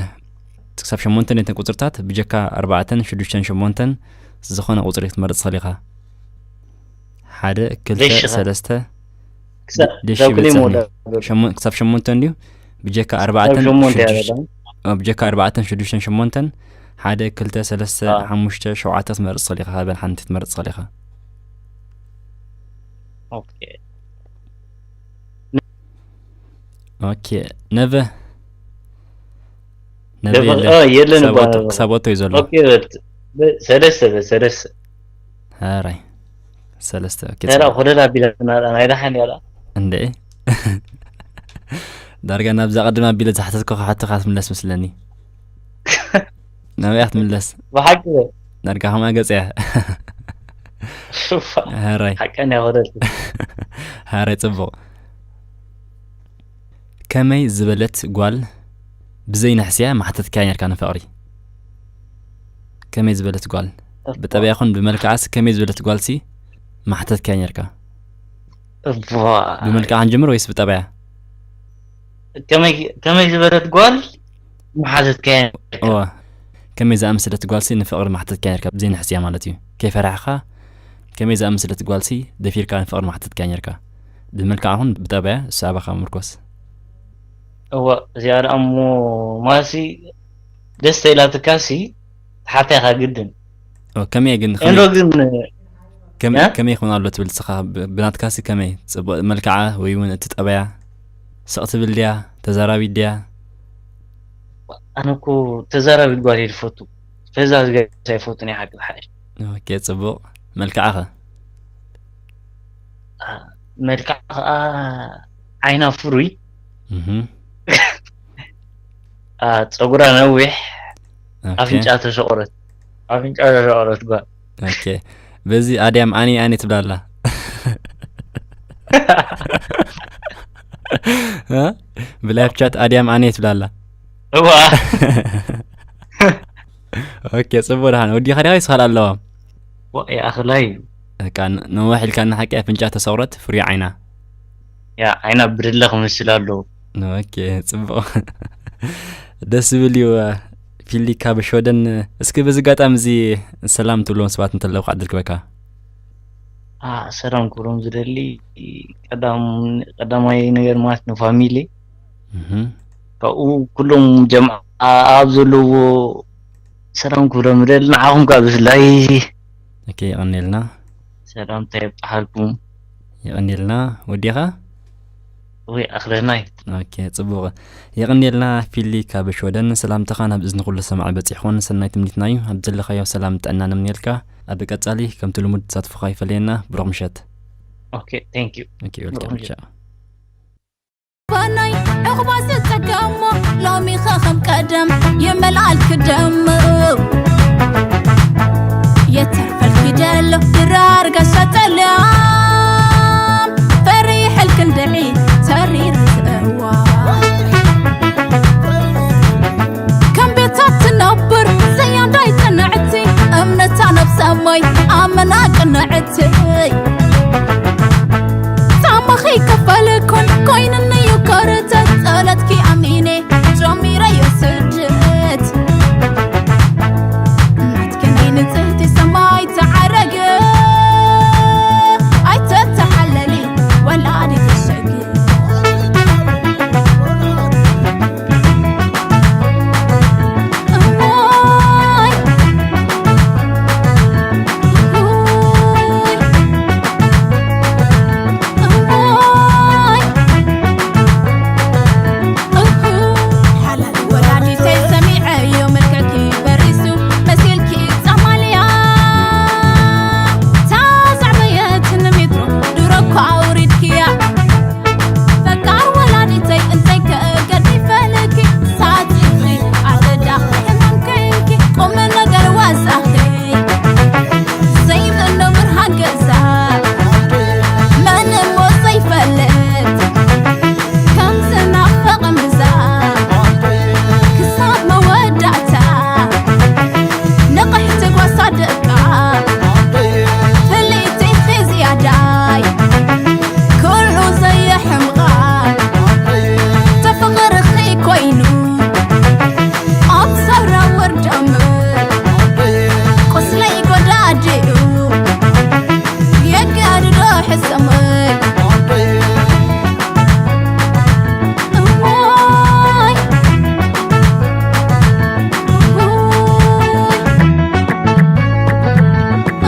ክሳብ ሸሞንተ ነተን ቁጽርታት፣ ብጀካ ኣርባዕተን ሽዱሽተን ሸሞንተን ዝኾነ ቁጽሪ ክትመርጽ ትኽእል ኢኻ። ሓደ፣ ክልተ፣ ዘይሽኻ። ሰለስተ፣ ክሳብ፣ ደሽ ክሳብ ይብል ክልተ ጸኒ። ይመውዳእ። ሸሞ-፣ ክሳብ ሸሞንተ እንድዩ። ብጀካ ክሳብ ኣርባዕተን ሸሞንተ እያ ሽዱሽተ-፣ ዘላ። ኦ፣ ብጀካ ኣርባዕተን ሽዱሽተን ሸሞንተን፣ ሓደ፣ ክልተ፣ ሰለስተ፣ አ። ሓሙሽተ፣ ሸውዓተ ክትመርጽ ትኽእል ኢኻ። በል ሓንቲ ክትመርጽ ትኽእል ኢኻ። ኦኬ። ኦኬ፣ ነቨ። ነቨ ደበ-፣ የለን። ኦ፣ የለን ክሳብ እባ ወጥቶ፣ ነቨ። ክሳብ ወጥቶ እዩ ዘሎ። ኦኬ፣ በል፣ በ-፣ ሰለስተ፣ በ-፣ ሰለስተ። ሃራይ። ሰለስተ፣ ኦኬ፣ ተራ ጽቡቕ። ኮለል ኣቢላትና፣ ናይ ደሓን ያላ። እንዴ? ዳርጋ ናብዛ ቅድም ኣቢለ ዝሓተትኩኻ ሕቶኻ ትምለስ መስለኒ። ናበይ ክትምለስ? ብሓቂ። ዳርጋ ከምኣ ገጽ እያ። ሃራይ። ሓቀን እያ ኮለል። ሃራይ፣ ጽቡቕ። ከመይ ዝበለት ጓል ብዘይ ንሕስያ ማሕተትካያ ነርካ ንፍቕሪ? ከመይ ዝበለት ጓል? እባ። ብጠብያ ይኹን ብመልክዓስ ከመይ ዝበለት ጓልሲ ማሕተትካያ ነርካ? እባ። ብመልክዓ ክንጅምር ወይስ ብጠብያ? ከመይ፣ ከመይ ዝበለት ጓል ማሕተትካያ ነርካ? እዋ። ከመይ ዝኣመሰለት ጓልሲ ንፍቕሪ ማሕተትካያ ነርካ? ብዘይ ንሕስያ ማለት እዩ። ከይፈራሕኻ ከመይ ዝኣመሰለት ጓልሲ ደፊርካ ንፍቕሪ ማሕተትካያ ነርካ? ብመልክዓ ይኹን ብጠብያ፣ እሱ ኣባኻ ምርኮስ። እዋ፣ እዚኣ ደኣ እሞ ማለትሲ ደስ ተኢላትካሲ ትሓታ ኢኻ ግድን። ኦ፣ ከመይ ግን፣ ኤንዶ ከመይ፣ ግን፣ ከመይ፣ እ? ከመይ ይኾን ኣሎ ትብል ንስኻ? ብ-፣ ብናትካሲ ከመይ? ጽቡቕ መልክዓ ወይ እውን እቲ ጠባያ? ስቕ ትብል ድያ? ተዛራቢት ድያ? ኣነ እኮ ተዛራቢት ጓል እየ ዝፈቱ። ፈዛዝ ገርስ ኣይፈቱን እየ ሓቂ ዝሓይሽ። ኦኬ፣ ጽቡቕ። መልክዓ ኸ? አ፣ መልክዓ ኸኣ ዓይና ፍሩይ። እህ። አ፣ ጸጉራ ነዊሕ። ኦኬ። ኣፍንጫ ተሸቑረት። ኣፍንጫ ተሸቑረት ጓል። ኦኬ። በዚ ኣድያም ኣኒ ኣኒ ትብላ ኣላ። እ? ብላይቭ ቻት ኣድያም ኣኒ ትብላ ኣላ። እዋ። ኦኬ፣ ጽቡቕ ደሓን። ወዲኻ ዲኻ ወይስ ካልእ ኣለዋ? ዋ፣ ይኣኽላይ። በቃ፣ ን-፣ ነዋሕ ኢልካ ንሓቂ ኣፍንጫ ተሰቑረት፣ ፍሩይ ዓይና። ያ፣ ዓይና ብርለ ክመስል ኣለዎ። ኦኬ፣ ጽቡቕ። ደስ ዝብል እዩ። ፊሊ ካብ ሽወደን፣ እስኪ በዚ ኣጋጣሚ እዚ ሰላም ትብሎም ሰባት እንተለዉ ክዕድል ክበካ። አ፣ ሰላም ክብሎም ዝደሊ ቀዳም-፣ ቀዳማይ ነገር ማለት ንፋሚሊ፣ እህ። ካብኡ ኩሎም ጀምዓ ኣብ ዘለዎ ሰላም ክብሎም ዝደሊ፣ ንዓኹም ከኣ ብፍላይ። ኦኬ፣ የቐንየልና። ሰላምታ የብጽሓልኩም። የቐንየልና። ወዲኻ? ወይ ኣኽለናይ። ኦኬ፣ ጽቡቕ። የቐንየልና ፊሊ ካብ ሽወደን፣ ሰላምታኻ ናብ እዝኒ ኩሉ ሰማዒ በጺሑ ይኹን፣ ሰናይ ትምኒትና እዩ። ኣብ ዘለኻዮ ሰላም ጥዕና ንምንየልካ። ኣብ ቀጻሊ ከምቲ ልሙድ ተሳትፎኻ ይፈለየና። ብሩኽ ምሸት። ኦኬ፣ thank you። ኦኬ፣ ብሩኽ welcome። ምሸት። ቻው። ባናይ ዕቑባ ዝጸገሞ ሎሚኸ ከም ቀደም ይመልኣልኪ ደም። የተርፈልኪ ደሎ ድራር ሞይ ኣመና ቅንዕትይ ጻማኺ ከፈልኩን ኮይንንዩ ኮርተት ጸሎትኪ ኣሚነ ጀሚረዮ ስደት ናትክኒ ንጽህቲ ሰማይ ተዓረገ ኣይተተሓለሊ ወላዲ ተሸግ እዋይ እዋይ እዋይ ሓላል ወላዲተይ ሰሚዐዮ መልክዕኪ በሪሱ መሲልኪ ጻማልያ ታዛዕበየት ንሜትሮ ድሮ እኮ ኣውሪድክያ ፈቃር ወላዲተይ እንታይ ከገዲፈልኪ ሳትኺ ኣደዳ ሕማም ከይንኪ ቁም ነገር ዋዛኺ ዘይምኖ ብርሃን ገዛ መን እሞ ዘይፈልጥ ከም ዝናፈቕ እምብዛ ክሳብ መወዳእታ ንቕሕቲ ጓሳ ደቃ ፍልይቲ ኢኺ ዝያዳይ ኩሉ ዘየሕምቓ ተፍቕርኺ ኮይኑ ኣብ ሰውራ ወርዳም ቁስለይ ጎዳዲኡ የጋድዶ ሕሰመይ እዋይ እዋይ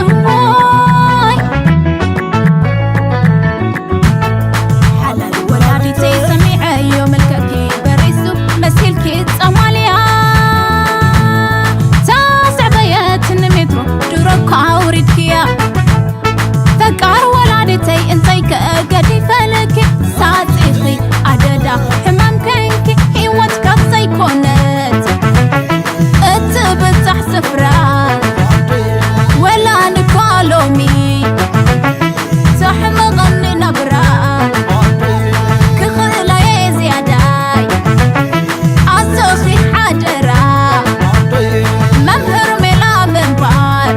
እዋይ ሓላል ወላዲተይ ሰሚዐዮ መልክዕኪ በሪሱ መሲልኪ ጸማልያ ታስዕበየትኒ ሜትሮ ድሮ እኮ ኣውሪድክያ ፈቃር ወላዲተይ እንታይ ከገዲፈልኪ ሳጺኺ ኣደዳ ሕማም ከንኪ ህይወት ካብ ዘይኮነት እትብጻሕ ስፍራ ወላ ንኳ ሎሚ ተሕምቐኒ ናብራ ክኽእላየ ዝያዳይ ኣዞኺ ሓደራ መምህር ሜላ ምንባር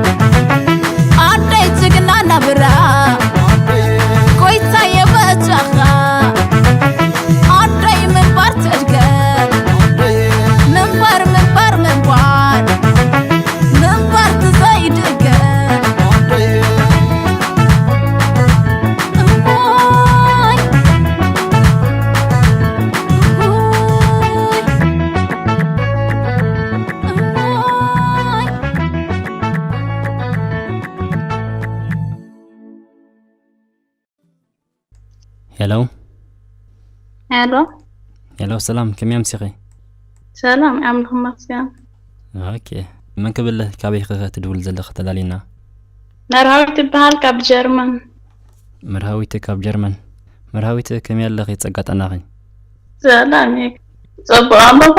ኣደይ ትግና ናብራ ጎይታየ በጃኻ ኣደይ ምንባር ትድገም ምንባር ምንባር ምንባር ምንባር ትዘይድገም እዋይ እዋይ እዋይ ሄሎ ሄሎ ሄሎ፣ ሰላም፣ ከመይ ኣምሲኺ? ሰላም፣ ኣምላኽ ይመስገን። ኦኬ፣ መን ክብል፣ ካበይ ኸ ትድውል ዘለኺ ተላሊና? መርሃዊት ትበሃል፣ ካብ ጀርመን። መርሃዊት ካብ ጀርመን። መርሃዊት፣ ከመይ ኣለኺ? ጸጋ ጥዕናኺ? ሰላም እየ፣ ጽቡቕ ኣለኹ።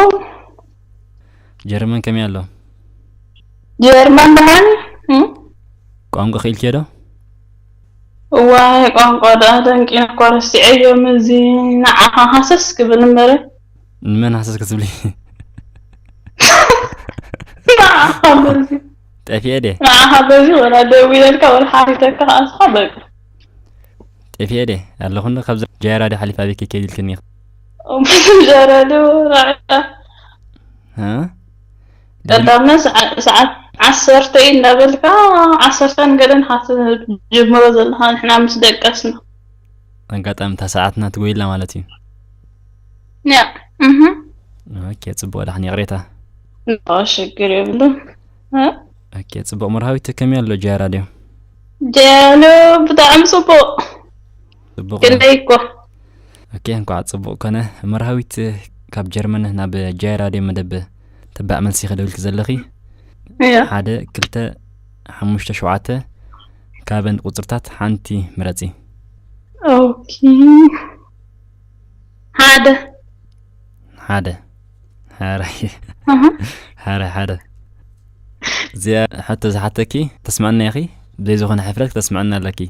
ጀርመን ከመይ ኣሎ? ጀርመን ደሓን እዩ። እም? ቋንቋ ክኢልክዮ ዶ? እዋይ፣ ቋንቋ ደኣ ደንቂነ እኮ ረሲዐዮ፣ ምዚ ንዓኻ ሃሰስ ክብል እምበረ። ንመን ሃሰስ ክትብሊ? ንዓኻ በዚ። ጠፊኤ ድየ? ንዓኻ በዚ ወላ ደዊለልካ ወላ ሓቲተካ ከኣ ንስኻ በቃ። ጠፊኤ ድየ? ኣለኹ እንዶ ካብዛ ጃይራ ድየ ሓሊፈ ኣበይ ከይከይድ ኢልክኒ ኢኺ? ጃይራ ድየ ራዕዳ። ሃ? ቀዳምና ሰዓ-፣ ሰዓት ዓሰርተ እዩ እንዳበልካ፣ ዓሰርተ ንገለን ኢኻ ትጅምሮ ዘለኻ፣ ንሕና ምስ ደቀስና። ኣጋጣሚ እታ ሰዓትና ትጎይላ ማለት እዩ። ያ፣ እህ። ኦኬ፣ ጽቡቕ፣ ዳሕን ይቕሬታ። ኖ፣ ሽግር የብሉን። እ? ኦኬ፣ ጽቡቕ። መርሃዊት ከመይ ኣሎ ጃያ ራድዮ? ጃያ ራድዮ ብጣዕሚ ጽቡቕ። ጽቡቕ። ክንደይ እኮ። ኦኬ፣ እንኳዕ ጽቡቕ ኮነ። መርሃዊት፣ ካብ ጀርመን ናብ ጃያ ራድዮ መደብ ተባዕ መልሲ ኢኺ ደዊልኪ ዘለኺ። እያ። ሓደ፣ ክልተ፣ ሓሙሽተ፣ ሸውዓተ፣ ካብን ቁጽርታት ሓንቲ ምረጺ። ኦኬ። ሓደ። ሓደ። ሕራይ። ኣሃ። ሕራይ ሓደ። እዚኣ ሕቶ ዝሓተኪ ተስምዕና ኢኺ፣ ብዘይ ዝኾነ ሕፍረት ክተስምዕና ኣለኪ።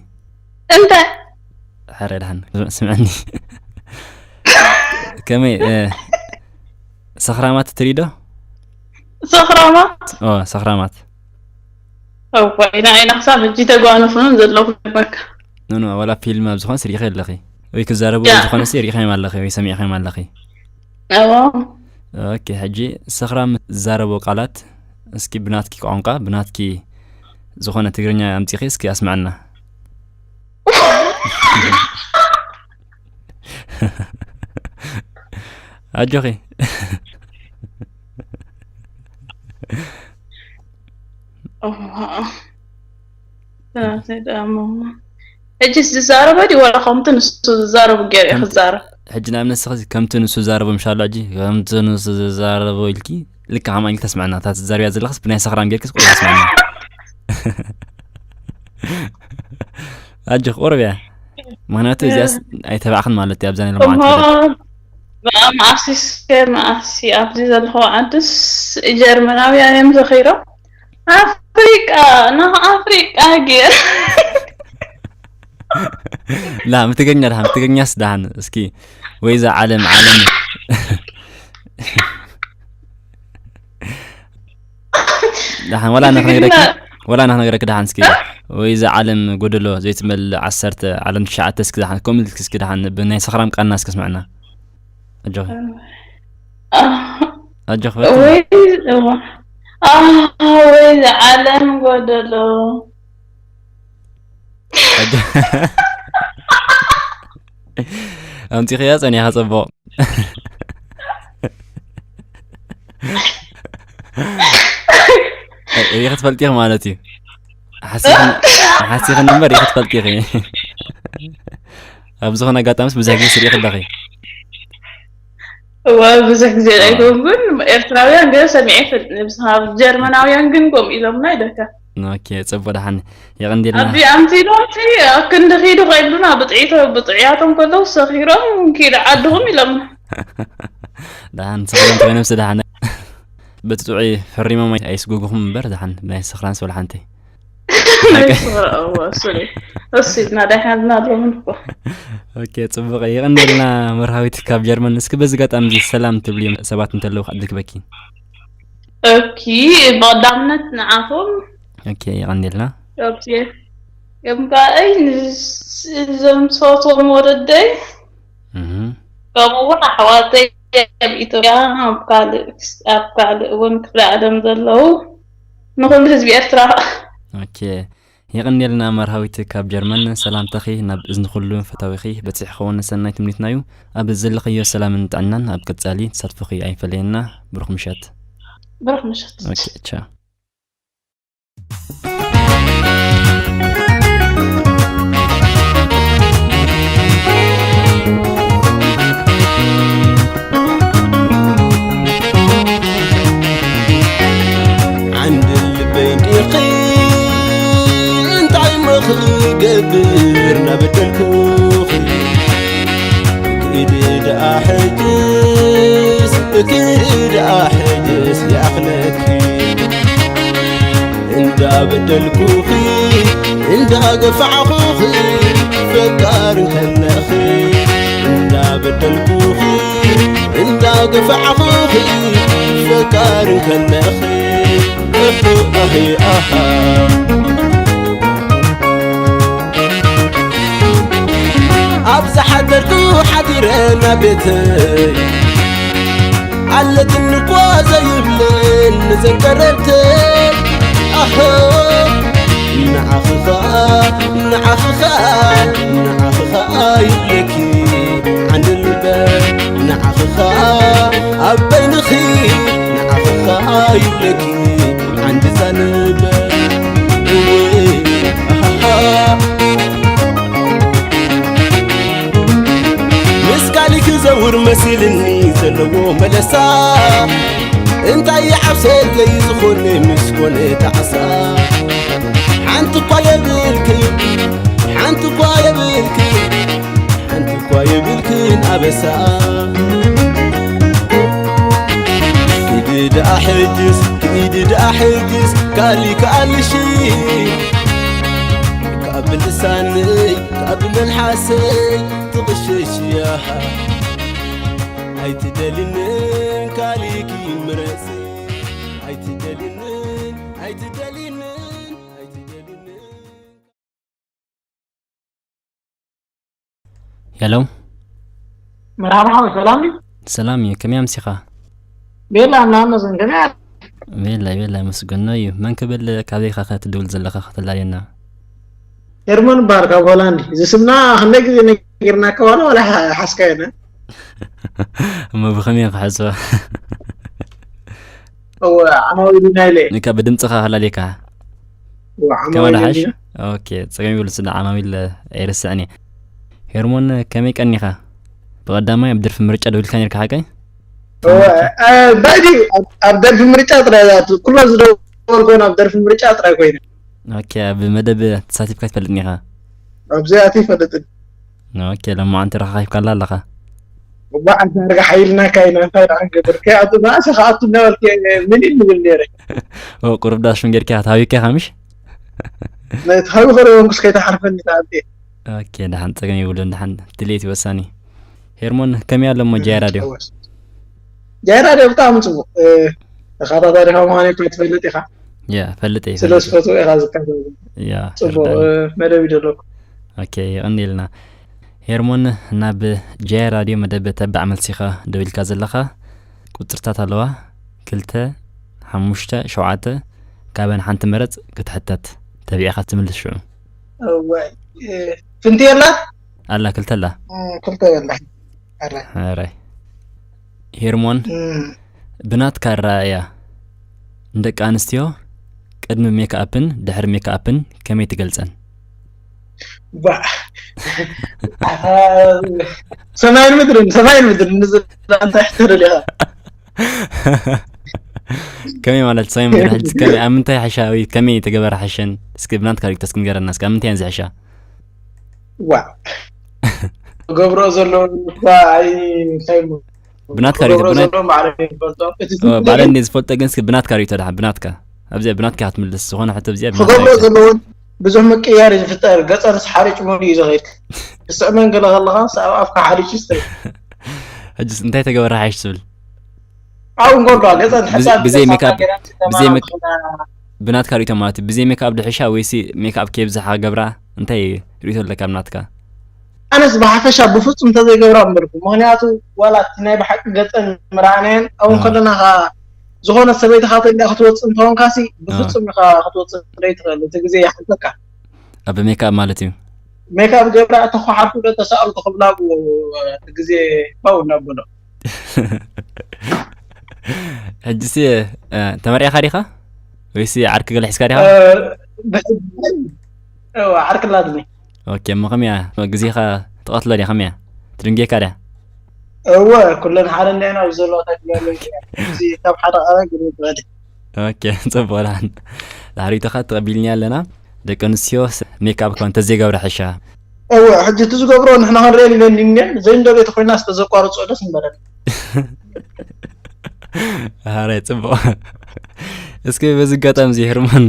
እንታይ? ሕራይ ደሓን፣ ስምዕኒ። ከመይ፣ እ፣ ሰኽራማት ትርኢ ዶ? ሰኽራማት? ኦ፣ ሰኽራማት። እዋይ፣ ንዓይና ክሳብ ሕጂ ተጓነፉ ዘለኹ በቃ። ኖ፣ ኖ፣ ዋላ ፊልም ኣብ ዝኾነስ ርኢኺ ኣለኺ። ወይ ክዛረቡ ያ። ኣብ ዝኾነስ ርኢኺ ኣለኺ ወይ ሰሚዕኺ ኣለኺ። እዎ። ኦኬ፣ ሕጂ ሰኽራም ዝዛረቦ ቃላት እስኪ ብናትኪ ቋንቋ፣ ብናትኪ ዝኾነ ትግርኛ ኣምጺኺ እስኪ ኣስምዐና። ኣጆኺ። ሕጂ ዝዛረበ ድዩ ዋላ ከምቲ ንሱ ዝዛረቡ ገይሩ እዩ ከምቲ ክዛረብ? ሕጂ ንኣብነት ንስኺ ከምቲ ንሱ ዝዛረቦ ምሻሎ፣ ሕጂ ከምቲ ንሱ ዝዛረቦ ኢልኪ ልክዕ ከማን ኢልኪ ተስምዐና። እታ ትዛረብያ ዘለኽስ ብናይ ሰኽራም ጌርኪስ ቁሩብ ተስምዐና። ኣጆኺ ቁሩብ እያ። ምኽንያቱ እዚኣስ ኣይተባዕኽን ማለት እዩ ኣብዛ ናይ ሎማዓንቲ እሞ መደብ። መኣሲስ መኣሲ ኣብዚ ዘለኹ ዓድስ ጀርመናውያን እዮም ዘኺሮም። ኣፍሪቃ፣ ናብ ኣፍሪቃ ጌር። ላ፣ ብትግርኛ ደሓን፣ ብትግርኛስ ደሓን። እስኪ፣ ወይ እዛ ዓለም፣ ዓለም። ደሓን፣ ወላ ንኽነግረኪ፣ ትግርኛ። ወላ ንኽነግረኪ ደሓን እስኪ። ወይ እዛ ዓለም ጎደሎ ዘይትመልእ ዓሰርተ፣ ዓለም ትሽዓተ እስኪ ደሓን፣ ከምኡ ኢልኪ እስኪ ደሓን፣ ብናይ ሰኽራም ቃና እስኪ ስምዕና። ኣጆኺ። ኣጆኺ በርትዒ። ወይ፣ እዋ። ኣህ፣ ወይ ዝዓለም ጎደሎ። ኣጆ-፣ ኣምጺኽያ ጸኒኻ ጽቡቕ። ሪኢኺ ትፈልጢ ኢኺ ማለት እዩ። ሓሲኽን-፣ ሓሲኽን እምበር ሪኢኺ ትፈልጢ ኢኺ። ኣብ ዝኾነ ኣጋጣሚስ ብዙሕ ግዜ ስሪእኺ ኣለኺ። እወ፣ ብዙሕ ግዜ ኣዎ። ኣይኮንኩን። ኤርትራውያን ገለ ሰሚዐ ይፈልጥ። ንብዝሃ-፣ ጀርመናውያን ግን ከምኡ ኢሎምና ይደካ። ኦኬ፣ ጽቡቕ ደሓን። የቐንዴልና። ኣቢ ኣምሲሎምሲ ኣብ ክንዲ ኺዱ ከይብሉና ብጥዒቶ-፣ ብጥዕያቶም ከለዉ ሰኺሮም ኪዱ ዓድኹም ኢሎምና። ደሓን ሰኺሮም ኮይኖምሲ ደሓን። በቲ ጥዑይ ፈሪሞም ኣይ-፣ ኣይስጉጉኹም እምበር ደሓን ናይ ሰኽራንስ ወላ ሓንቲ። ናይ ሰኽራ-፣ እወ፣ እሱ እዩ። እሱ እዩ፣ ናዳይ ሓዝና ኣለኹም እኮ። ኦኬ፣ ጽቡቕ። የቐንዴልና መርሃዊት ካብ ጀርመን። እስኪ በዚ ኣጋጣሚ እዚ ሰላም ትብልዮም ሰባት እንተለዉ ክዕድል ክበኪ። ኦኬ፣ ብቐዳምነት ንዓኹም። ኦኬ፣ የቐንዴልና። ኦኬ። እምበኣይ ንስ-፣ እዞም ዝፈትዎም ወለደይ፣ እህ። ከምኡ እውን ኣሕዋተይ ኣብ ኢትዮጵያ፣ ኣብ ካልእ፣ ኣብ ካልእ እውን ክፍለ ዓለም ዘለዉ፣ ንኹሉ ህዝቢ ኤርትራ። ኦኬ። የቐንየልና መርሃዊት ካብ ጀርመን። ሰላምታኺ ናብ እዝኒ ኩሉ ፈታዊኺ በጺሕ ክኸውን ሰናይ ትምኒትና እዩ። ኣብ ዘለኽዮ ሰላምን ጥዕናን ኣብ ቀጻሊ ተሳትፎኺ ኣይፈለየና። ብሩኽ ምሸት። ብሩኽ ምሸት። ኦኬ፣ ቻው። ዓንዲ ልበይ እንዲኺ እንታይ እሞ ክገብር እናበደልኩኺ፣ እኪ ደኣ ሕጅስ፣ እኪ ደኣ ሕጅስ ይኣኽለኪ። እንዳበደልኩኺ እንዳገፋዕኹኺ ፈቃር እንከለኺ፣ እንዳበደልኩኺ እንዳገፋዕኹኺ ፈቃር እንከለኺ፣ እህ፣ ኣህ፣ ኣሃ። ኣብ ዝሓደርኩ ሓዲረ ናብ ቤተይ ኣለትኒ እኮ ዘይብለን ንዘን ቀረብተይ። ኣሆ፣ ንዓኺ ኸኣ፣ ንዓኺ ኸኣ፣ ንዓኺ ኸኣ ይብለኪ ዓንዲ ልበይ። ንዓኺ ኸኣ ኣብ በይንኺ፣ ንዓኺ ኸኣ ይብለኪ ዓንዲ ዛንበ። እወ፣ ኣሃሃ። ምስ ካልእ ክዘውር መሲልኒ ዘለዎ መለሳ፣ እንታይ ይዓብሰለይ ዝኾነ ምስ ኮነ ጣዕሳ። ሓንቲ እኳ የብልክን፣ ሓንቲ እኳ የብልክን፣ ሓንቲ እኳ የብልክን ኣበሳ። ኪዲ ደኣ ሕጅስ፣ ኪዲ ደኣ ሕጅስ፣ ካሊ ከኣልሺ። ካብ ልሳነይ፣ ካብ መልሓሰይ ትቕሸሽ እያ። ኣይትደልንን ካሊኪ ምረጽ። ኣይትደልንን፣ ኣይትደልንን፣ ሄሎ። መርሓባ ሓወይ፣ ሰላም ድዩ? ሰላም እዩ፣ ከመይ ኣምሲኻ? ቤላ፣ ኣምላኽ ይመስገን፣ ከመይ ኣለ? ቤላ ቤላ፣ መስገኖ እዩ። መን ክብል፣ ካበይ ኢኻ ክትድውል ዘለኻ ከተላልየና? ሄርሞን እበሃል ካብ ሆላንድ። እዚ ስምና ክንደይ ግዜ ነጊርናካ ዋላ፣ ዋላ ሓ-፣ ሓዝካዮና? እሞ ብኸመይ ክሕዞ? እወ፣ ዓማዊል ኢና ኢለ። ንካ ብድምፅኻ ከላልየካ። እወ፣ ከመይ ዓማዊል ደሓሽ? ኢና። ኦኬ፣ ፀገም ይብሉ ስለ ዓማዊል ኣይርስዕን እየ። ሄርሞን ከመይ ቀኒኻ? ብቐዳማይ ኣብ ደርፊ ምርጫ ደዊልካ ነርካ ሓቀይ? እወ፣ እ፣ ባይዲ ኣብ፣ ኣብ ደርፊ ምርጫ ጥራይ እያ። ኩሎ ዝደወል ኮይኑ ኣብ ደርፊ ምርጫ ጥራይ ኮይኑ። ኦኬ፣ ኣብ መደብ ተሳቲፍካ ትፈልጥ ኒኻ? ኣብዚ ኣቲ ይፈልጥን። ኦኬ፣ ለማዓንቲ ረኻኺብካላ ኣለኻ? እባ ኣንታ ርጋ ሓይልና ካይና እንታይ ደኣ ክንገብር? ከይ ኣቱ መዓሰ ከኣቱ እናበልከ ምን ይብል ነይረ? ኦ፣ ቁሩብ ዳሽን ጌርካ ትሃዊካ ኢኻ ምሽ? ነቲ ሃዊ ኸረ ወንኩስ ከይተሓርፈኒ ተኣልየ። ኦኬ፣ ደሓን ጸገም ይብሉን። ደሓን ድሌት ወሳኒ። ሄርሞን ከመይ ኣሎ እሞ ጃይ ራድዮ? ጃይ ራድዮ ብጣዕሚ ጽቡቕ። እ፣ ተኸታታሊ ካብ ምዃነይ እኮ ትፈልጥ ኢኻ። ያ፣ ፈልጥ እየ፣ ስለ ፈልጥ እየ። ዝፈትዎ ኢኻ ዝከታተል። ያ፣ ጽቡቕ፣ ይርዳእኒ። እ፣ መደብ ይደለኩ። ኦኬ፣ የቐንየልና። ሄርሞን፣ ናብ ጃይ ራድዮ መደብ ተባዕ መልሲ ኢኻ ደው ኢልካ ዘለኻ። ቁጽርታት ኣለዋ። ክልተ፣ ሓሙሽተ፣ ሸውዓተ፣ ካበን ሓንቲ መረጽ ክትሕተት። ተቢዕኻ ትምልስ ሽዑ። እዋይ፣ እ፣ ፍንቲ የላ? ኣላ፣ ክልተ ኣላ። እ፣ ክልተ የላ። ኣረ። ኣራይ። ሄርሞን፣ እም። ብናትካ ኣረኣእያ፣ ንደቂ ኣንስትዮ ቅድሚ ሜክኣፕን ድሕሪ ሜክኣፕን ከመይ ትገልጸን? ባ-፣ ኣታ፣ ሰማይን ምድርን፣ ሰማይን ምድርን፣ ንዝላ እንታይ ሕቶ ደሊኻ? ከመይ ማለት ሰማይ ምድሪ ሕጂ ከመይ፣ ኣብ ምንታይ ሕሻ ወይ ከመይ ተገበረ ሕሸን? እስኪ ብናትካ ሪእቶ እስኪ ንገረና እስኪ፣ ኣብ ምንታይ እየን ዝሕሻ? ዋ። ክገብሮ ዘለዉ እኳ ኣይ፣ እንታይ እሞ። ብናትካ ሪእቶ፣ ክገብሮ ብናት-፣ ዘለዉ ባዕሎም እዮም ዝፈልጦ። እቲ ኦ፣ ባዕለ እንደ ዝፈልጦ ግን እስኪ ብናትካ ሪእቶ ደሓን፣ ብናትካ። ኣብዚኣ ብናትካ ክትምልስ፣ ዝኾነ ሕቶ ኣብዚኣ ብናትካ ክገብሮ ሪእቶ። ዘለዎን ብዙሕ ምቅያር እዩ ዝፍጠር። ገጸንስ ሓሪጭ ሙሉ እዩ ዝኸይድ። ክስዕመን ገለ ከለኻ፣ ሰኣብ ኣፍካ ሓሪጭ ይስተይ። ሕጅስ እንታይ ተገበረ ሓይሽ ትብል? ኣብኡ እንከሎ፣ ገጸን ብዘ-፣ ሕጻን ብዘይ ተሳፋ ሜክኣፕ፣ ገይረን ብዘይ ሜክ-፣ ተማም ብናትካ ሪእቶ ማለት እዩ። ብዘይ ሜክኣፕ ድሕሻ ወይሲ ሜክኣፕ ከየብዝሓ ገብራ? እንታይ ሪእቶ ኣለካ ብናትካ? ኣነስ ብሓፈሻ ብፍጹም እንተዘይገብራ እምበልኩ። ምኽንያቱ ዋላ እቲ ናይ ብሓቂ ገጸን ምርኣናየን ኣብኡ ኣዎ። ከለና ኸኣ ዝኾነ ሰበይቲ ኻተልያ ክትወጽእ እንተኾንካሲ ብፍጹም ኢኻ ክትወጽእ ዘይትኽእል። እቲ ግዜ ይሓልፈካ። ኣብ ሜክኣፕ ማለት እዩ። ሜክኣፕ ገብራ እተኳሓልኩ ዶ ተሳእልኩ ክብላ ኣብኡ እቲ ግዜ ባው እናበሎ። ሕጅሲ፣ እ፣ ተመሪዕኻ ዲኻ? ወይሲ ዓርኪ ገለ ሒዝካ ዲኻ? እ፣ ብሕጂ፣ እዋ፣ ዓርኪ ኣላትኒ። ኦኬ፣ እሞ ከመይ እያ? ግዜኻ ትቐትሎ ድያ? ከመይ እያ? ትድንጌካ ድያ? እወ፣ ኩለን ሓደ እንዲና ኣብዚ ዘለዋ ታክል ያለው እዚ ካብ ሓደ ቃላ ግዜ ትበል። ኦኬ፣ ጽቡቕ ደሓን። ዳሕሪትኻ ተቐቢልኒ ኣለና። ደቂ ኣንስትዮ ስ-፣ ሜክኣፕ እኳ እንተዘይገብራ ሕሻ። እወ፣ ሕጂ እቲ ዝገብሮ ንሕና ክንሪኦ ኢለን እኒአን፣ ዘይንደልዮ ተኾይና ዝተዘቋርጾ ደስ ምበለን። ኣረ፣ ጽቡቕ። እስኪ በዚ ኣጋጣሚ እዚ ሄርሞን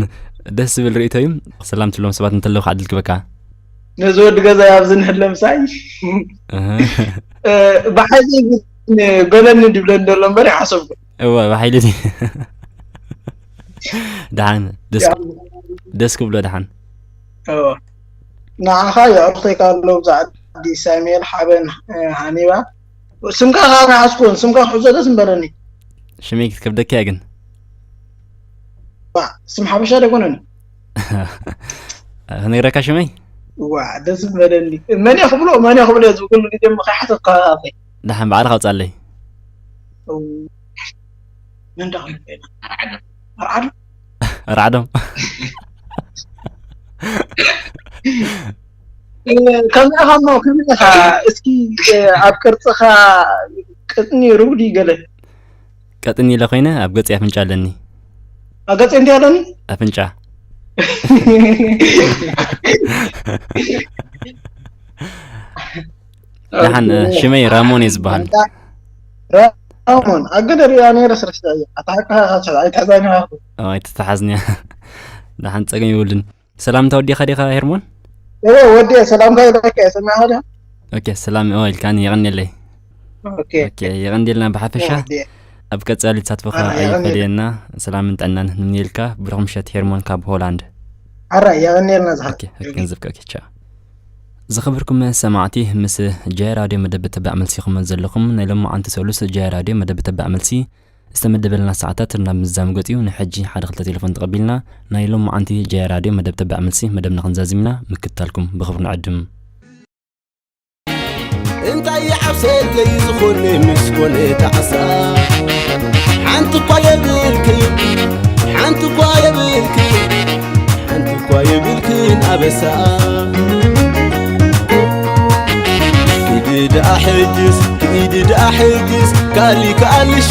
ደስ ዝብል ርእይቶ እዩ። ሰላም ትብሎም ሰባት እንተለዉ ክዓድል ክበካ። ነዚ ወዲ ገዛ ኣብዚ ንሕለ ምሳይ። እህ። እ፣ ብሓይሊ ግን በለኒ ድብለኒ ዘሎ እምበር ይሓሰብኩ። እወ፣ ብሓይሊ ድዩ? ደሓን፣ ደስ፣ ያው፣ ደስ ክብሎ ደሓን። እወ። ንዓኻ የዕሩኽተይ ካሎ ብዛዕዲ ሳሙኤል ሓበን፣ እ፣ ሃኒባ። ስምካ ካብ ሓዝኩን፣ ስምካ ክሕዞ ደስ ምበለኒ። ሽመይ ክትከብደካ እያ ግን። ዋ፣ ስም ሓበሻ ደይኮነን። ክነግረካ ሽመይ? ዋ፣ ደስ ምበለኒ። መን እየ ክብሎ፣ መን እየ ክብሎ፣ እዚ ኩሉ ግዜ እሞ ከይሓተትካ ኣፈይ። ደሓን ባዕልኻ ኣውጻለይ። እው። መን ዳ ክብሎ? ኣርዓዶ? ኣርዓዶ? እ፣ ከመይ ኢኻ እሞ፣ ከመይ ኢኻ? እስኪ፣ እ፣ ኣብ ቅርጽኻ ቅጥኒ ሩብ ድዩ ገለ? ቀጥኒ ኢለ ኮይነ ኣብ ገጽ ኣፍንጫ ኣለኒ። ኣብ ገጽ እንታይ ኣለኒ? ኣፍንጫ። ደሓን፣ እ፣ ሽመይ ራሞን እየ ዝበሃል። ራሞን፣ ኣገደ ሪኣ ነይረ ስረስተ እየ። ኣታ ሓቅኻ ኢኻ፣ ኣይትሕዛኒ ኢኻ። ኦ፣ ኣይትተሓዝንያ። ደሓን፣ ጸገም የብሉን። ሰላምታ ወዲኻ ዲኻ ሄርሞን? እወ፣ ወዲየ ሰላምታ ኢለካ እየ፣ ሰሚዕኻ ዲኻ? ኦኬ፣ ሰላም፣ ኦ፣ ኢልካኒ፣ የቐንየለይ። ኦኬ። ኦኬ፣ የቐንየልና ብሓፈሻ። እወ፣ ወዲየ። ኣብ ቀጻሊ ተሳትፎኻ ኣነ የቐንየለይ። ኣይፈለየና። ሰላምን ጥዕናን ንምንየልካ። ብሩኽ ምሸት ሄርሞን ካብ ሆላንድ። ኣራይ፣ የቐንየልና ዝሓ-፣ ኦኬ፣ ኦኬ፣ ገንዘብካ፣ ኦኬ፣ ቻው። ዝኸበርኩም ሰማዕቲ፣ ምስ ጃይ ራድዮ መደብ ተባዕ መልሲ ኢኹም ዘለኹም። ናይ ሎማዓንቲ ሰሉስ ጃይ ራድዮ መደብ ተባዕ መልሲ ዝተመደበልና ሰዓታት ናብ ምዛም ገጽ እዩ። ንሕጂ ሓደ ክልተ ቴሌፎን ተቐቢልና ናይ ሎማዓንቲ ጃይ ራድዮ መደብ ተባዕ መልሲ መደብና ክንዛዝም ኢና። ምክትታልኩም ብኽብሪ ንዕድም። እንታይ ይዓብሰለይ ዝኾነ ምስ ኮነ ጣዕሳ፣ ሓንቲ እኳ የብልክን፣ ሓንቲ እኳ የብልክን፣ ሓንቲ እኳ የብልክን ኣበሳ። ኪዲ ደኣ ሕጅስ፣ ኪዲ ደኣ ሕጅስ፣ ካሊ ከኣልሽ፣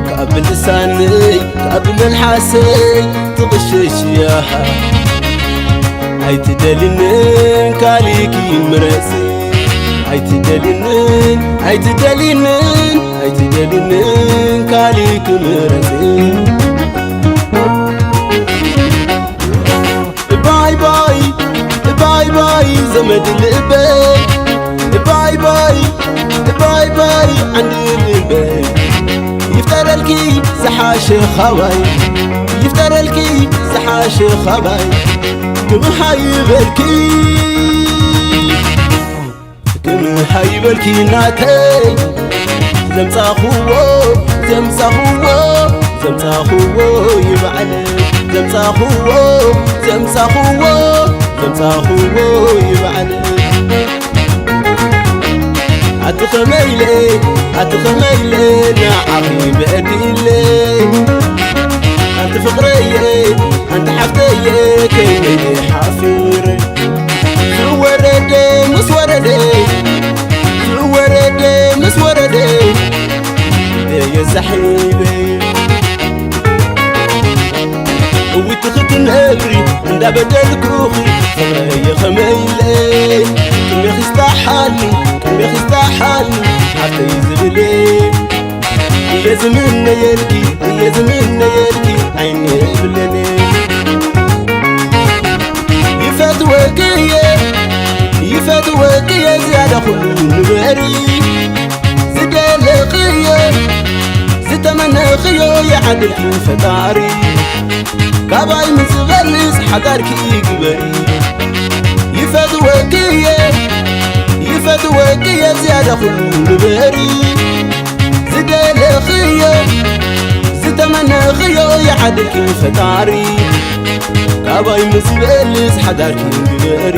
ካብ ልሳነይ፣ ካብ መልሓሰይ ትቕሸሽ እያ። ኣይትደልንን ካሊክ ይምረጽ፣ ኣይትደልንን፣ ኣይትደልንን፣ ኣይትደልንን ካሊክ ምረጽ። ባይ ባይ፣ ባይ ባይ ዘመድ ልበይ፣ ባይ ባይ፣ ባይ ባይ ዓንዲ ልበይ። ይፍጠረልኪ ዝሓሸ ኻባይ፣ ይፍጠረልኪ ዝሓሸ ኻባይ። ክምሃ ይበልኪ፣ ክምሃ ይበልኪ ናተይ። ዘምጻኹዎ፣ ዘምጻኹዎ፣ ዘምጻኹዎ ይበዓል። ዘምጻኹዎ፣ ዘምጻኹዎ፣ ዘምጻኹዎ ይበዓል። ኣቲ ኸመይ ኢለ፣ ኣቲ ኸመይ ኢለ ንዓኺ በዲለ። ኣንቲ ፍቕረየ፣ ኣንቲ ሓፍተየ፣ ከመይ ሓፊረ። ዝወረደ ምስ ወረደ፣ ዝወረደ ምስ ወረደ፣ የዛሒበ። እውይ ትኽትነብሪ እንዳበደልኩኺ ፍቕረየ ኸመይ ኢለ። ቅድሜኺ ዝጠሓኒ፣ ቅድሜኺ ዝጠሓኒ ሓፍተይ ዝብለ። እየ ዝምነየልኪ፣ እየ ዝምነየልኪ ዓይኒ ብሌነ። ይፈትወኪ እየ፣ ይፈትወኪ እየ ዝያዳ ኩሉ ንበሪ። ዝደለኽዮ፣ ዝተመነኽዮ ይዓድልኪ ፈጣሪ። ካባይ ምስ ዝበልጽ ሓዳርኪ ግበሪ። ይፈትወኪ እየ፣ ይፈትወኪ እየ ዝያዳ ኩሉ ንበሪ። ዝደለኽዮ፣ ዝተመነኽዮ ይዓድልኪ ፈጣሪ። ካባይ ምስ ዝበልጽ ሓዳርኪ ግበሪ።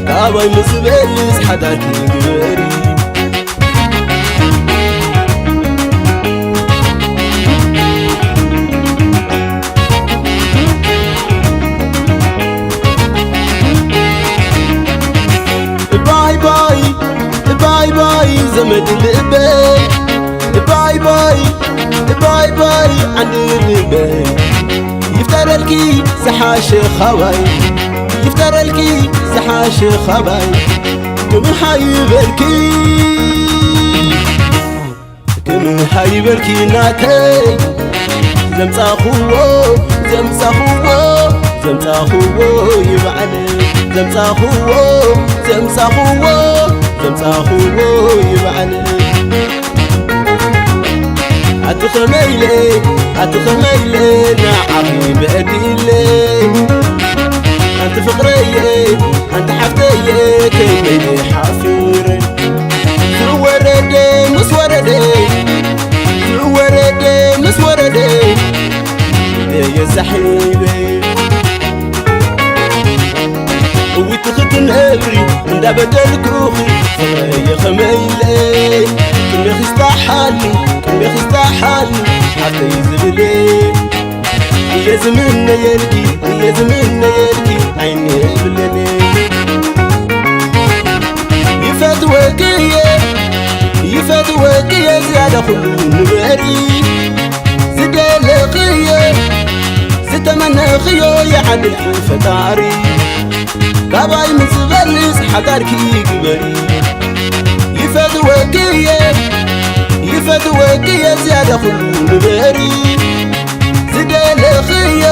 ካባይ ምስ ዝበልጽ ሓዳርኪ ግበሪ። ባይ ባይ፣ ባይ ባይ ዘመድ ልበይ፣ ባይ ባይ፣ ባይ ባይ ዓንዲ ልበይ። ይፍጠረልኪ ዝሓሸ ኻባይ፣ ይፍጠረልኪ ዝሓሸ ኻባይ። ክምሃ ይበልኪ፣ ክምሃ ይበልኪ ናተይ። ዘምጻኹዎ፣ ዘምጻኹዎ፣ ዘምጻኹዎ ይበዓል። ዘምጻኹዎ፣ ዘምጻኹዎ፣ ዘምጻኹዎ ይበዓል። ኣቲ ኸመይ ኢለ፣ ኣቲ ኸመይ ኢለ ንዓኺ በዲለ። ኣንቲ ፍቕረየ፣ ኣንቲ ሓፍተየ፣ ከመይ ሓፊረ። ዝወረደ ምስ ወረደ፣ ዝወረደ ምስ ወረደ፣ የዛሒበ። እውይ ትኽትነብሪ እንዳበደልኩኺ ፍቕረየ ኸመይ ኢለ። ቅድሜኺ ዝጠሓኒ፣ ቅድሜኺ ዝጠሓኒ ሓፍተይ ዝብለ። እየ ዝምነየልኪ፣ እየ ዝምነየልኪ ዓይኒ ብሌነ። ይፈትወኪ እየ፣ ይፈትወኪ እየ ዝያዳ ኩሉ ንበሪ። ዝደለኽዮ፣ ዝተመነኽዮ ይዓድልኪ ፈጣሪ። ካባይ ምስ ዝበልጽ ሓዳርኪ ግበሪ። ይፈትወኪ እየ፣ ይፈትወኪ እየ ዝያዳ ኩሉ ንበሪ። ዝደለኽዮ፣